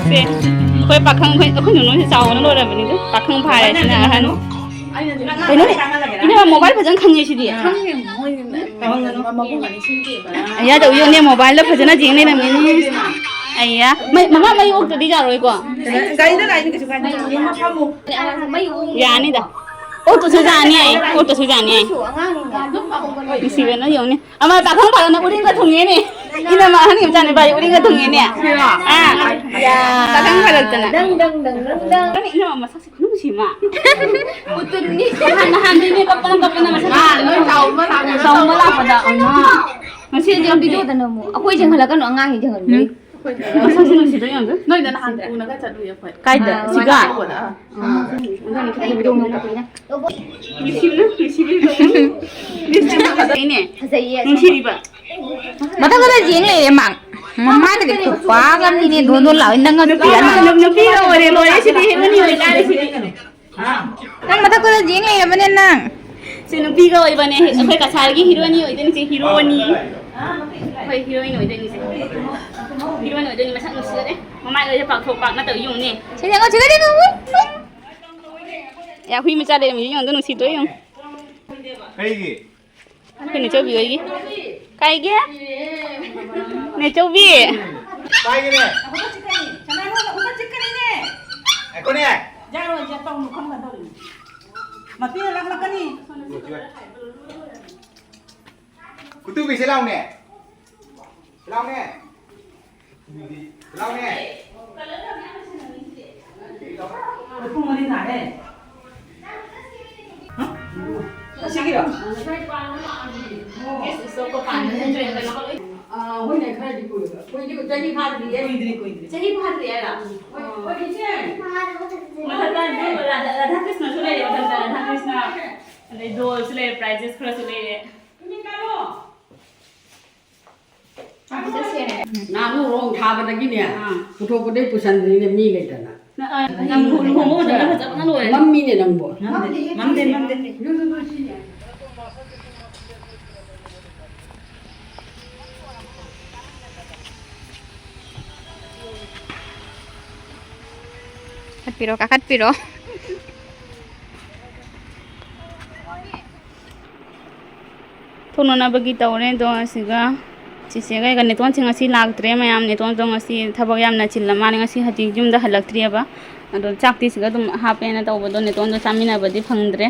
ꯁꯦ, ꯑꯩꯈꯣꯏ ꯄꯥꯈꯪ, ꯑꯩꯈꯣꯏ, ꯑꯩꯈꯣꯏ ꯅꯨꯡꯁꯤ ꯆꯥꯎꯕꯅ ꯂꯣꯏꯔꯕꯅꯤꯗ꯫ ꯄꯥꯈꯪ ꯐꯥꯔꯦ ꯁꯤꯅ ꯑꯍꯟ꯫ ꯑꯩꯅꯗꯤ ꯀꯩꯅꯣꯅꯦ? ꯏꯅꯦ, ꯃꯣꯕꯥꯏꯜ ꯐꯖꯅ ꯈꯪꯉꯦ ꯁꯤꯗꯤ꯫ ꯈꯪꯉꯦ, ꯃꯣꯏ ꯃꯕꯨꯡ ꯑꯅꯤ ꯁꯤꯟꯗꯦꯕ꯫ ꯑꯌꯥ, ꯇꯧ, ꯌꯦꯡꯉꯨꯅꯦ, ꯃꯣꯕꯥꯏꯜꯗ ꯐꯖꯅ ꯌꯦꯡ ꯂꯩꯔꯝꯃꯤꯅꯦ꯫ ꯑꯌꯥ, ꯃꯩ, ꯃꯃꯥ, ꯃꯩ ꯑꯣꯛꯇꯗꯤ ꯌꯥꯔꯣꯏꯀꯣ꯫ ꯒꯥꯔꯤꯗ ꯂꯥꯛꯏꯅꯦ, ꯀꯩꯁꯨ ꯀꯥꯏꯗꯦ꯫ ꯌꯥꯅꯤꯗ꯫ ꯑꯣꯛꯇꯁꯨ ꯌꯥꯅꯤ ꯍꯥꯏ, ꯑꯣꯛꯇꯁꯨ ꯌꯥꯅꯤ ꯍꯥꯏ꯫ ꯅꯨꯡꯁꯤꯕꯅ ꯌꯦꯡꯉꯨꯅꯦ꯫ ꯑꯃ ꯄꯥꯈꯪ ꯐꯥꯔꯅ ꯎꯔꯤꯡꯒ ꯊꯨꯡꯉꯦꯅꯦ꯫ ꯏꯅꯝꯃ ꯑꯍꯟꯒꯤ ꯃꯆꯥꯅꯨꯄꯥꯁꯦ ꯎꯔꯤꯡꯒ ꯊꯨꯡꯉꯦꯅꯦ꯫ ꯑꯥ, ꯄꯥꯈꯪ ꯐꯥꯔꯛꯇꯅ꯫ ꯗꯪ, ꯗꯪ, ꯗꯪ, ꯗꯪ, ꯗꯪ꯫ ꯏꯅꯝꯃ ꯃꯁꯛꯁꯦ ꯈꯨꯅꯨꯡꯁꯤ ꯑꯃ꯫ ꯎꯇꯨꯝꯅꯤ꯫ ꯅꯍꯥꯟ, ꯅꯍꯥꯟꯗꯤ ꯃꯤ ꯀꯞꯄꯅ, ꯀꯞꯄꯅ ꯃꯁꯛ ꯆꯥꯎꯕ ꯂꯥꯛꯄꯗ꯫ ꯆꯥꯎꯕ ꯂꯥꯛꯄꯗ, ꯑꯃ꯫ ꯉꯁꯤꯗꯤ ꯌꯥꯝ ꯄꯤꯖꯧꯗꯅ ꯑꯃꯨꯛ꯫ ꯑꯩꯈꯣꯏ ꯆꯦꯟꯈꯠꯂꯛꯀꯅꯨ, ꯑꯉꯥꯡꯁꯤ ꯆꯦꯟꯈꯠꯂꯛꯀꯅꯨ꯫ ꯃꯁꯛꯁꯦ ꯅꯨꯡꯁꯤꯗ꯭ꯔꯣ ꯌꯦꯡꯉꯨꯗ꯫ ꯅꯣꯏꯗ ꯅꯍꯥꯟ ꯄꯨꯅꯒ ꯆꯠꯂꯨꯏ ꯑꯩꯈꯣꯏ꯫ ꯀꯥꯏꯗ? ꯑꯥ, ꯁꯤꯒ? ꯆꯠꯂꯨꯕꯗ, ꯑꯥ꯫ ꯎꯝ, ꯅꯨꯡꯁꯤꯕꯅ, ꯅꯨꯡꯁꯤꯕꯅ꯫ ꯅꯨꯡꯁꯤꯕꯅ꯫ ꯐꯖꯩꯅꯦ꯫ ꯅꯨꯡꯁꯤꯔꯤꯕ꯫ ꯃꯊꯛꯇ ꯌꯦꯡ ꯂꯩꯔꯦ ꯃꯥ꯫ ꯃꯃꯥꯏꯗꯗꯤ ꯈꯨꯄꯥꯛ ꯑꯃꯅꯤꯅꯦ, ꯗꯣꯟ ꯗꯣꯟ ꯂꯥꯎꯋꯦ꯫ ꯅꯪ ꯉꯁꯤ ꯅꯨꯄꯤꯒ ꯑꯣꯏꯔꯦ, ꯂꯣꯏꯔꯦ ꯁꯤꯗꯤ, ꯍꯦꯔꯣꯅꯤ ꯑꯣꯏ ꯇꯥꯔꯦ ꯁꯤꯗꯤ꯫ ꯅꯪ ꯃꯊꯛꯇꯨꯗ ꯌꯦꯡ ꯂꯩꯔꯕꯅꯦ ꯅꯪ꯫ ꯁꯤ ꯅꯨꯄꯤꯒ ꯑꯣꯏꯕꯅꯦ, ꯑꯩꯈꯣꯏ ꯀꯁꯥꯔꯒꯤ ꯍꯤꯔꯣꯅꯤ ꯑꯣꯏꯗꯣꯏꯅꯤ, ꯁꯤ ꯍꯤꯔꯣꯅꯤ꯫ ꯑꯩꯈꯣꯏ ꯍꯤꯔꯣꯏꯟ ꯑꯣꯏꯗꯣꯏꯅꯤ ꯁꯤ꯫ ꯍꯤꯔꯣꯏꯟ ꯑꯣꯏꯗꯣꯏꯅꯤ, ꯃꯁꯛ ꯅꯨꯡꯁꯤꯕꯅꯦ꯫ ꯃꯃꯥꯏꯒꯁꯦ ꯄꯥꯛꯊꯣꯛ ꯄꯥꯛꯅ ꯇꯧ ꯌꯦꯡꯉꯨꯅꯦ꯫ ꯁꯤ ꯌꯦꯡꯉꯣ, ꯁꯤꯗ ꯌꯦꯡꯉꯣ꯫ ꯎꯏ, ꯎꯏ꯫ ꯑꯦ, ꯍꯨꯏ ꯃꯆꯥ ꯂꯩꯔꯝꯃꯤ, ꯌꯦꯡꯉꯣ, ꯅꯨꯡꯁꯤꯗ꯭ꯔꯣ ꯌꯦꯡꯉꯣ꯫ ꯀꯩꯒꯤ? ꯑꯩꯈꯣꯏ ꯅꯦꯆꯧꯕꯤ ꯍꯣꯏꯒꯤ꯫ ꯀꯥꯏꯒꯦ? ꯅꯦꯆꯧꯕꯤ꯫ ꯄꯥꯏꯒꯦꯅꯦ꯫ ꯉꯥꯏꯈꯣꯅꯦ꯫ ꯌꯥꯔꯣꯏ, ꯌꯥ-, ꯇꯧꯅꯨ, ꯈꯪꯒꯗꯧꯔꯤꯅꯤ꯫ ꯃꯄꯤꯅ ꯂꯥꯛꯂꯛꯀꯅꯤ꯫ ꯀꯨꯇꯨꯕꯤ, ꯁꯤ ꯂꯥꯎꯅꯦ꯫ ꯁꯤ ꯂꯥꯎꯅꯦ꯫ ꯂꯥꯎꯅꯦ꯫ ꯄꯨꯡ ꯃꯔꯤ ꯇꯥꯔꯦ꯫ ꯍꯥ? ꯑꯁꯤꯒꯤꯔꯣ? ꯑꯥ, ꯍꯣꯏꯅꯦ, ꯈꯔꯗꯤ ꯀꯨꯏꯔꯦ꯫ ꯀꯨꯏꯗꯤ, ꯆꯍꯤ ꯐꯥꯗ꯭ꯔꯤꯌꯦ꯫ ꯀꯨꯏꯗ꯭ꯔꯤ, ꯀꯨꯏꯗ꯭ꯔꯤ꯫ ꯆꯍꯤ ꯐꯥꯗ꯭ꯔꯤ ꯍꯥꯏꯔꯣ? ꯍꯣꯏ, ꯍꯣꯏ, ꯏꯆꯦ꯫ ꯃꯊꯛꯇ ꯔꯥꯙꯥ, ꯔꯥꯙꯥ ꯀ꯭ꯔꯤꯁꯅꯁꯨ ꯂꯩꯔꯦ, ꯃꯊꯛꯇ ꯔꯥꯙꯥ ꯀ꯭ꯔꯤꯁꯅ꯫ ꯑꯗꯩ ꯗꯣꯜꯁꯨ ꯂꯩꯔꯦ, ꯄ꯭ꯔꯥꯏꯖꯦꯁ ꯈꯔꯁꯨ ꯂꯩꯔꯦ꯫ ꯅꯍꯥꯟꯃꯨꯛ ꯔꯣꯡ ꯊꯥꯕꯗꯒꯤꯅꯦ, ꯑꯥ꯫ ꯄꯨꯊꯣꯛꯄꯗꯩ ꯄꯨꯁꯟꯗ꯭ꯔꯤꯅꯦ, ꯃꯤ ꯂꯩꯇꯅ꯫ ꯅ-, ꯑ, ꯅꯪ ꯂꯨꯍꯣꯡꯕ ꯃꯇꯝꯗ ꯐꯖꯕꯅ ꯂꯣꯏꯔꯦ꯫ ꯃꯝꯃꯤꯅꯦ ꯅꯪꯕꯣ꯫ ꯃꯝꯗꯦ, ꯃꯝꯗꯦ, ꯃꯝꯗꯦ꯫ ꯀꯥꯈꯠꯄꯤꯔꯣ, ꯀꯥꯈꯠꯄꯤꯔꯣ꯫ ꯊꯣꯛꯅꯅꯕꯒꯤ ꯇꯧꯔꯦ꯫ ꯑꯗꯣ ꯑꯁꯤꯒ ꯆꯤꯆꯦꯒ ꯑꯩꯒ ꯅꯦꯇꯣꯟꯁꯦ ꯉꯁꯤ ꯂꯥꯛꯇ꯭ꯔꯦ꯫ ꯃꯌꯥꯝ ꯅꯦꯇꯣꯟꯗꯣ ꯉꯁꯤ ꯊꯕꯛ ꯌꯥꯝꯅ ꯆꯤꯜꯂ ꯃꯥꯜꯂꯦ꯫ ꯉꯁꯤ ꯍꯧꯖꯤꯛ ꯌꯨꯝꯗ ꯍꯜꯂꯛꯇ꯭ꯔꯤꯑꯕ꯫ ꯑꯗꯣ ꯆꯥꯛꯇꯤ ꯁꯤꯒ ꯑꯗꯨꯝ ꯍꯥꯞꯄꯦꯅ ꯇꯧꯕꯗꯣ ꯅꯦꯇꯣꯟꯗꯣ ꯆꯥꯃꯤꯟꯅꯕꯗꯤ ꯐꯪꯗ꯭ꯔꯦ꯫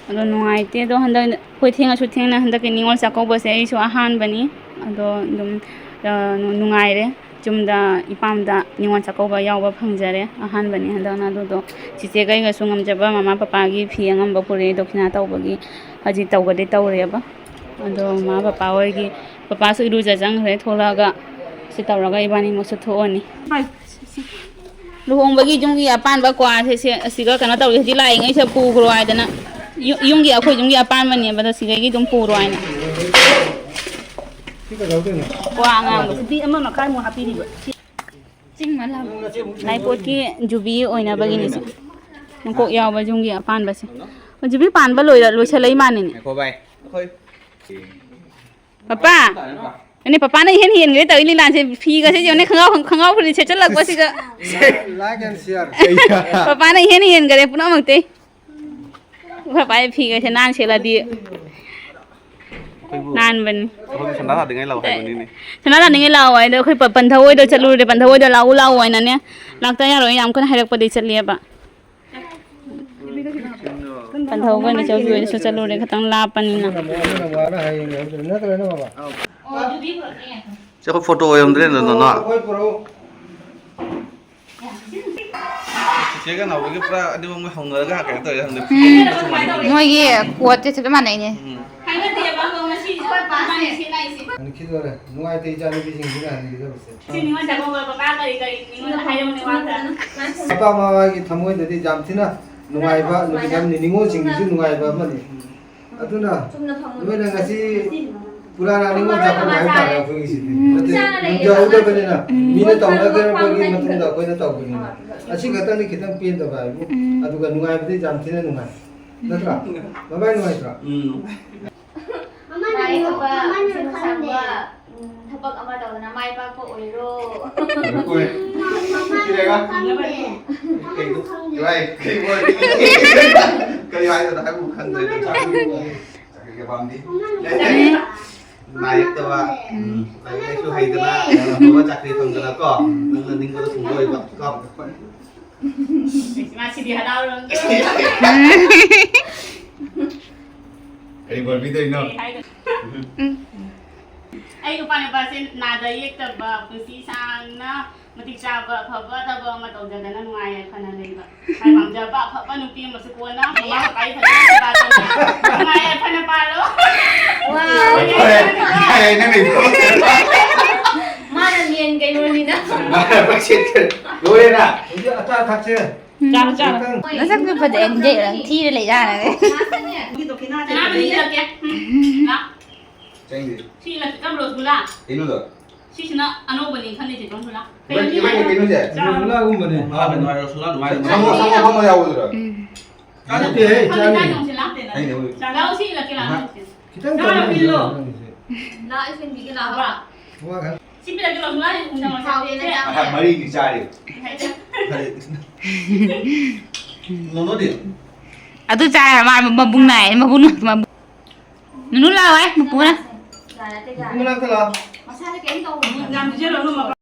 ꯑꯗꯣ ꯅꯨꯡꯉꯥꯏꯇꯦ꯫ ꯑꯗꯣ ꯍꯟꯗꯛ ꯑꯩꯈꯣꯏ ꯊꯦꯡꯉꯁꯨ ꯊꯦꯡꯅ ꯍꯟꯗꯛꯀꯤ ꯅꯤꯉꯣꯜ ꯆꯥꯛꯀꯧꯕꯁꯦ ꯑꯩꯁꯨ ꯑꯍꯥꯟꯕꯅꯤ꯫ ꯑꯗꯣ ꯑꯗꯨꯝ, ꯑ, ꯅꯨꯡꯉꯥꯏꯔꯦ꯫ ꯌꯨꯝꯗ ꯏꯄꯥꯝꯗ ꯅꯤꯉꯣꯜ ꯆꯥꯛꯀꯧꯕ ꯌꯥꯎꯕ ꯐꯪꯖꯔꯦ꯫ ꯑꯍꯥꯟꯕꯅꯤ ꯍꯟꯗꯛꯅ꯫ ꯑꯗꯨꯗꯣ ꯆꯤꯆꯦꯒ ꯑꯩꯒꯁꯨ ꯉꯝꯖꯕ ꯃꯃꯥ ꯄꯄꯥꯒꯤ ꯐꯤ ꯑꯉꯝꯕ ꯄꯨꯔꯛꯑꯦ꯫ ꯗꯈꯤꯅꯥ ꯇꯧꯕꯒꯤ ꯍꯧꯖꯤꯛ ꯇꯧꯒꯗꯤ ꯇꯧꯔꯦꯕ꯫ ꯑꯗꯣ ꯃꯃꯥ ꯄꯄꯥ ꯍꯣꯏꯒꯤ, ꯄꯄꯥꯁꯨ ꯏꯔꯨꯖ ꯆꯪꯈ꯭ꯔꯦ꯫ ꯊꯣꯛꯂꯛꯑꯒ ꯁꯤ ꯇꯧꯔꯒ ꯏꯕꯥꯅꯤꯃꯛꯁꯨ ꯊꯣꯛꯑꯅꯤ꯫ ꯂꯨꯍꯣꯡꯕꯒꯤ ꯌꯨꯝꯒꯤ ꯑꯄꯥꯟꯕ ꯀ꯭ꯋꯥꯁꯦ, ꯁꯦ, ꯑꯁꯤꯒ ꯀꯩꯅꯣ ꯇꯧꯔꯤ, ꯍꯧꯖꯤꯛ ꯂꯥꯛꯏꯉꯩꯁꯤꯗ ꯄꯨꯈ꯭ꯔꯣ ꯍꯥꯏꯗꯅ꯫ ꯌꯨ-, ꯌꯨꯝꯒꯤ, ꯑꯩꯈꯣꯏ ꯌꯨꯝꯒꯤ ꯑꯄꯥꯟꯕꯅꯦꯕ, ꯑꯗꯣ ꯁꯤꯗꯒꯤ ꯑꯗꯨꯝ ꯄꯨꯔꯣ ꯍꯥꯏꯅ꯫ ꯀ꯭ꯋꯥ ꯑꯉꯥꯡꯕ꯫ ꯁꯤꯗꯤ ꯑꯃ ꯃꯈꯥꯏꯃꯨꯛ ꯍꯥꯞꯄꯤꯔꯤꯕ꯫ ꯂꯥꯏꯄꯣꯠꯀꯤ ꯖꯨꯕꯤ ꯑꯣꯏꯅꯕꯒꯤꯅꯤꯁꯦ꯫ ꯃꯀꯣꯛ ꯌꯥꯎꯕ ꯌꯨꯝꯒꯤ ꯑꯄꯥꯟꯕꯁꯦ꯫ ꯖꯨꯕꯤ ꯄꯥꯟꯕ ꯂꯣꯏꯔ-, ꯂꯣꯏꯁꯜꯂꯛꯏ ꯃꯥꯅꯤꯅꯦ꯫ ꯉꯥꯏꯈꯣ ꯚꯥꯏ꯫ ꯑꯩꯈꯣꯏ ꯄꯄꯥ! ꯑꯅꯦ, ꯄꯄꯥꯅ ꯏꯍꯦꯟ ꯍꯦꯟꯈ꯭ꯔꯦ ꯇꯧꯔꯤ ꯂꯤꯂꯥꯁꯦ꯫ ꯐꯤꯒꯁꯦ ꯌꯦꯡꯉꯨꯅꯦ, ꯈꯪꯉꯥꯎ, ꯈꯪꯉꯥꯎ ꯐꯨꯔꯤꯠ ꯁꯦꯠꯆꯜꯂꯛꯄꯁꯤꯒ꯫ Like and share. ꯄꯄꯥꯅ ꯏꯍꯦꯟ ꯍꯦꯟꯈ꯭ꯔꯦ ꯄꯨꯝꯅꯃꯛꯇꯩ꯫ ꯄꯄꯥ ꯐꯤꯒꯁꯦ ꯅꯥꯟ ꯁꯦꯠꯂꯗꯤ ꯑꯩꯈꯣꯏꯕꯨ ꯅꯥꯟꯕꯅꯤ꯫ ꯑꯩꯈꯣꯏꯕꯨ ꯁꯟꯗꯥ ꯇꯥꯗ꯭ꯔꯤꯉꯩ ꯂꯥꯛꯑꯣ ꯍꯥꯏꯕꯅꯤꯅꯦ꯫ ꯁꯅꯥ ꯇꯥꯅꯤꯡꯉꯩ ꯂꯥꯛꯑꯣ ꯍꯥꯏꯗꯣ ꯑꯩꯈꯣꯏ ꯄ-, ꯄꯟꯊꯧ ꯍꯣꯏꯗ ꯆꯠꯂꯨꯔꯦ꯫ ꯄꯟꯊꯧ ꯍꯣꯏꯗ ꯂꯥꯛꯎ ꯂꯥꯛꯎ ꯍꯥꯏꯅꯅꯦ꯫ ꯂꯥꯛꯇ ꯌꯥꯔꯣꯏ ꯌꯥꯝ ꯀꯟꯅ ꯍꯥꯏꯔꯛꯄꯗꯤ ꯆꯠꯂꯦꯕ꯫ ꯄꯟꯊꯧꯒ ꯅꯤꯆꯧꯕꯤ ꯍꯣꯏꯗꯁꯨ ꯆꯠꯂꯨꯔꯦ, ꯈꯤꯇꯪ ꯂꯥꯞꯄꯅꯤꯅ꯫ ꯅꯠꯇ꯭ꯔꯒꯅ ꯕꯕꯥ? ꯁꯤ ꯑꯩꯈꯣꯏ ꯐꯣꯇꯣ ꯑꯣꯏꯔꯝꯗ꯭ꯔꯦ, ꯅ-, ꯅ-, ꯅ-, ꯑꯩꯈꯣꯏ ꯄꯨꯔꯛꯎ꯫ ꯆꯤꯆꯦꯒ ꯅꯥꯎꯕꯒꯤ ꯄꯨꯔꯥ ꯑꯅꯤꯃꯛ ꯃꯣꯏ ꯍꯧꯅꯔꯒ ꯀꯩꯅꯣ ꯇꯧꯔꯦ ꯈꯪꯗꯦ꯫ ꯃꯣꯏꯒꯤ ꯀꯣꯠꯁꯦ ꯆꯞ ꯃꯥꯟꯅꯩꯅꯦ꯫ ꯎꯝ꯫ ꯍꯥꯏꯅꯗꯦꯕ ꯑꯗꯣ ꯉꯁꯤ ꯏꯆꯥ ꯅꯨꯄꯥꯁꯦ꯫ ꯍꯟꯈꯤꯗꯣꯔꯦ꯫ ꯅꯨꯡꯉꯥꯏꯇꯦ ꯏꯆꯥ ꯅꯨꯄꯤꯁꯤꯡꯁꯤꯅ ꯍꯟꯈꯤꯗꯕꯁꯦ꯫ ꯁꯤ ꯅꯤꯉꯣꯜ ꯆꯥꯛꯀꯧꯕ ꯕꯕꯥ ꯀꯔꯤ ꯀꯔꯤ ꯅꯤꯉꯣꯟꯗ ꯍꯥꯏꯔꯝꯅꯦ ꯋꯥ ꯈꯔ꯫ ꯃꯄꯥ ꯃꯃꯥꯒꯤ ꯊꯃꯣꯏꯗꯗꯤ ꯌꯥꯝ ꯊꯤꯅ ꯅꯨꯡꯉꯥꯏꯕ ꯅꯨꯃꯤꯠ ꯑꯃꯅꯤ, ꯅꯤꯉꯣꯜꯁꯤꯡꯒꯤꯁꯨ ꯅꯨꯡꯉꯥꯏꯕ ꯑꯃꯅꯤ꯫ ꯑꯗꯨꯅ ꯆꯨꯝꯅ ꯐꯝꯃꯣ꯫ ꯅꯣꯏꯅ ꯉꯁꯤ ꯄꯨꯔꯥꯅ ꯅꯤꯉꯣꯜ ꯆꯥꯛꯀꯧꯕ ꯍꯥꯏꯕ ꯇꯥꯔꯦ ꯑꯩꯈꯣꯏꯒꯤꯁꯤꯗꯤ꯫ ꯎꯝ꯫ ꯅꯠꯇꯦ, ꯏꯆꯥꯅ ꯂꯩꯌꯦ꯫ ꯅꯨꯡꯖꯍꯧꯗꯕꯅꯤꯅ ꯎꯝ꯫ ꯃꯤꯅ ꯇꯧꯅꯈ꯭ꯔꯕꯒꯤ ꯃꯇꯨꯡꯗ ꯑꯩꯈꯣꯏꯅ ꯇꯧꯕꯅꯤꯅ꯫ ꯑꯥ꯫ ꯑꯁꯤ ꯈꯛꯇꯅꯤ ꯈꯤꯇꯪ ꯄꯦꯟꯗꯕ ꯍꯥꯏꯕꯨ꯫ ꯎꯝ꯫ ꯑꯗꯨꯒ ꯅꯨꯡꯉꯥꯏꯕꯗꯤ ꯌꯥꯝ ꯊꯤꯅ ꯅꯨꯡꯉꯥꯏ꯫ ꯅꯠꯇ꯭ꯔꯥ? ꯎꯝ꯫ ꯕꯕꯥꯏ ꯅꯨꯡꯉꯥꯏꯇ꯭ꯔꯣ? ꯎꯝ꯫ ꯃꯥꯏ ꯄꯥꯛꯄ, ꯃꯥꯅ ꯄꯨꯟꯁꯤ ꯈꯪꯗꯦ꯫ ꯁꯥꯡꯕ, ꯎꯝ, ꯊꯕꯛ ꯑꯃ ꯇꯧꯗꯅ ꯃꯥꯏ ꯄꯥꯛꯄ ꯑꯣꯏꯔꯣ꯫ ꯑꯣꯏ꯫ ꯃꯥꯅ ꯈꯪꯗꯦ꯫ ꯃꯥꯅ ꯈꯪꯗꯦ꯫ ꯀꯩꯅꯣ? ꯀꯩ ꯋꯥꯏ? ꯀꯩ ꯋꯥꯏ? ꯀꯔꯤ ꯍꯥꯏꯗꯣꯏꯅꯣ? ꯍꯥꯏꯕꯕꯨ ꯈꯪꯗ꯭ꯔꯦꯗ꯫ ꯃꯥꯅ ꯈꯪꯗꯦ꯫ ꯄꯥꯝꯗꯦ꯫ ꯅꯥ ꯌꯦꯛꯇꯕ, ꯎꯝ꯫ ꯂꯥꯏꯔꯤꯛ ꯂꯥꯏꯁꯨ ꯍꯩꯗꯅ, ꯑꯐꯕ ꯆꯥꯀ꯭ꯔꯤ ꯐꯪꯗꯅ ꯀꯣ, ꯅꯪꯅ ꯅꯤꯡꯕꯗ ꯊꯨꯡꯕ ꯑꯣꯏꯕ ꯀꯣ꯫ ꯉꯁꯤꯗꯤ ꯍꯔꯥꯎꯔꯝꯒꯦ꯫ ꯀꯔꯤ ꯕꯣꯔ ꯄꯤꯗꯣꯏꯅꯣ? ꯀꯔꯤ ꯍꯥꯏꯗꯣꯏꯅꯣ? ꯑꯩ ꯅꯨꯄꯥ ꯅꯨꯄꯥꯁꯦ ꯅꯥꯗ ꯌꯦꯛꯇꯕ, ꯄꯨꯟꯁꯤ ꯁꯥꯡꯅ ꯃꯇꯤꯛ ꯆꯥꯕ ꯑꯐꯕ ꯊꯕꯛ ꯑꯃ ꯇꯧꯖꯗꯅ ꯅꯨꯡꯉꯥꯏ ꯌꯥꯏꯐꯅ ꯂꯩꯕ꯫ ꯃꯥꯏ ꯄꯥꯝꯖꯕ ꯑꯐꯕ ꯅꯨꯄꯤ ꯑꯃꯁꯨ ꯀꯣꯟꯅ ꯃꯃꯥ ꯃꯄꯥꯒꯤ ꯐꯖꯅ ꯁꯦꯕꯥ ꯇꯧꯅ ꯅꯨꯡꯉꯥꯏ ꯌꯥꯏꯐꯅ ꯄꯥꯜꯂꯣ꯫ ꯋꯥꯎ꯫ ꯐꯔꯦ, ꯐꯔꯦ, ꯅꯪ ꯂꯩꯊꯣꯛ꯫ ꯃꯥꯅ ꯃꯦꯟ ꯀꯩꯅꯣꯅꯤꯅ꯫ ꯃꯥꯅ ꯄꯛꯁꯦꯠ ꯂꯣꯏꯔꯦꯅ꯫ ꯍꯧꯖꯤꯛ ꯑꯆꯥ ꯑꯊꯛꯁꯦ꯫ ꯆꯥꯔꯣ, ꯆꯥꯔꯣ꯫ ꯈꯤꯇꯪ꯫ ꯅꯁꯛꯇꯨ ꯐꯖꯩ, ꯊꯤꯔ ꯂꯩ ꯌꯥꯔꯦ꯫ ꯆꯅꯥ ꯃꯅꯤ ꯏꯜꯂꯛꯀꯦ꯫ ꯎꯝ, ꯂꯥ꯫ ꯆꯪꯗꯦ꯫ ꯁꯤ ꯏꯜꯂꯛꯀꯦ꯫ ꯀꯝ ꯔꯣꯁꯒꯨꯂꯥ꯫ ꯀꯩꯅꯣꯗꯣ? ꯁꯤꯁꯤꯅ ꯑꯅꯧꯕꯅꯤ ꯈꯪꯗꯦ, ꯆꯦ ꯄꯝꯁꯨꯂꯥ꯫ ꯏꯕꯥꯅꯤ, ꯏꯕꯥꯅꯤ ꯀꯩꯅꯣꯁꯦ? ꯔꯣꯁꯒꯨꯂꯥꯒꯨꯝꯕꯅꯦ꯫ ꯃꯥ ꯀꯩꯅꯣ ꯍꯥꯏꯔꯣ, ꯁꯣꯂꯥ ꯑꯗꯨꯃꯥꯏꯅ ꯁꯪꯒꯣꯝ, ꯁꯪꯒꯣꯝ ꯑꯐꯝꯕ ꯌꯥꯎꯕꯗꯨꯔꯣ? ꯎꯝ꯫ ꯆꯥꯅꯤꯡꯗꯦꯍꯦ, ꯈꯪꯗꯦ, ꯆꯥꯅꯤꯡꯗꯦ꯫ ꯆꯥꯅꯤꯡꯗꯦ, ꯁꯣꯂꯥ꯫ ꯑꯩꯅ ꯍꯧꯖꯤꯛ ꯂꯥꯛꯑꯣ, ꯁꯤ ꯏꯜꯂꯛꯀꯦ, ꯂꯥꯛꯑꯣ꯫ ꯈꯤꯇꯪ ꯆꯥꯔꯣ, ꯇꯧꯔꯦ ꯏꯜꯂꯣ꯫ ꯅꯪꯒꯤꯁꯦ꯫ ꯂꯥꯛꯑꯣ, ꯏꯜꯂꯣ꯫ ꯋꯥ ꯈꯔ꯫ ꯁꯤ ꯄꯤꯔꯛꯀꯦ, ꯔꯣꯁꯒꯨꯂꯥ, ꯎꯝ, ꯅꯪ ꯍꯥꯎꯋꯦ, ꯆꯥꯎꯋꯦ꯫ ꯅꯪ ꯌꯥꯝ ꯉꯥꯏꯍꯥꯛ ꯃꯔꯤꯅꯤ ꯆꯥꯔꯤ꯫ ꯍꯥꯏꯗꯤ꯫ ꯍꯔꯦ ꯀ꯭ꯔꯤꯁꯅ꯫ ꯅꯣꯅꯣꯗꯤ? ꯑꯗꯨ ꯆꯥꯔ ꯃꯥ ꯃꯕꯨꯡ ꯅꯥꯏ, ꯃꯕꯨꯡ ꯅꯥꯏ, ꯃꯕꯨꯡ꯫ ꯅꯨꯅꯨ ꯂꯥꯛꯑꯣ, ꯑꯦ, ꯃꯄꯨꯅ꯫ ꯃꯄꯨ ꯃꯅꯥꯛꯇ ꯂꯥꯛꯑꯣ꯫ ꯃꯁꯥꯗ ꯀꯩꯝ ꯇꯧꯔꯣꯏ꯫ ꯌꯥꯝ ꯄꯤꯖꯔꯨꯔꯅꯨ, ꯃꯄꯥ꯫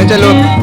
चलो।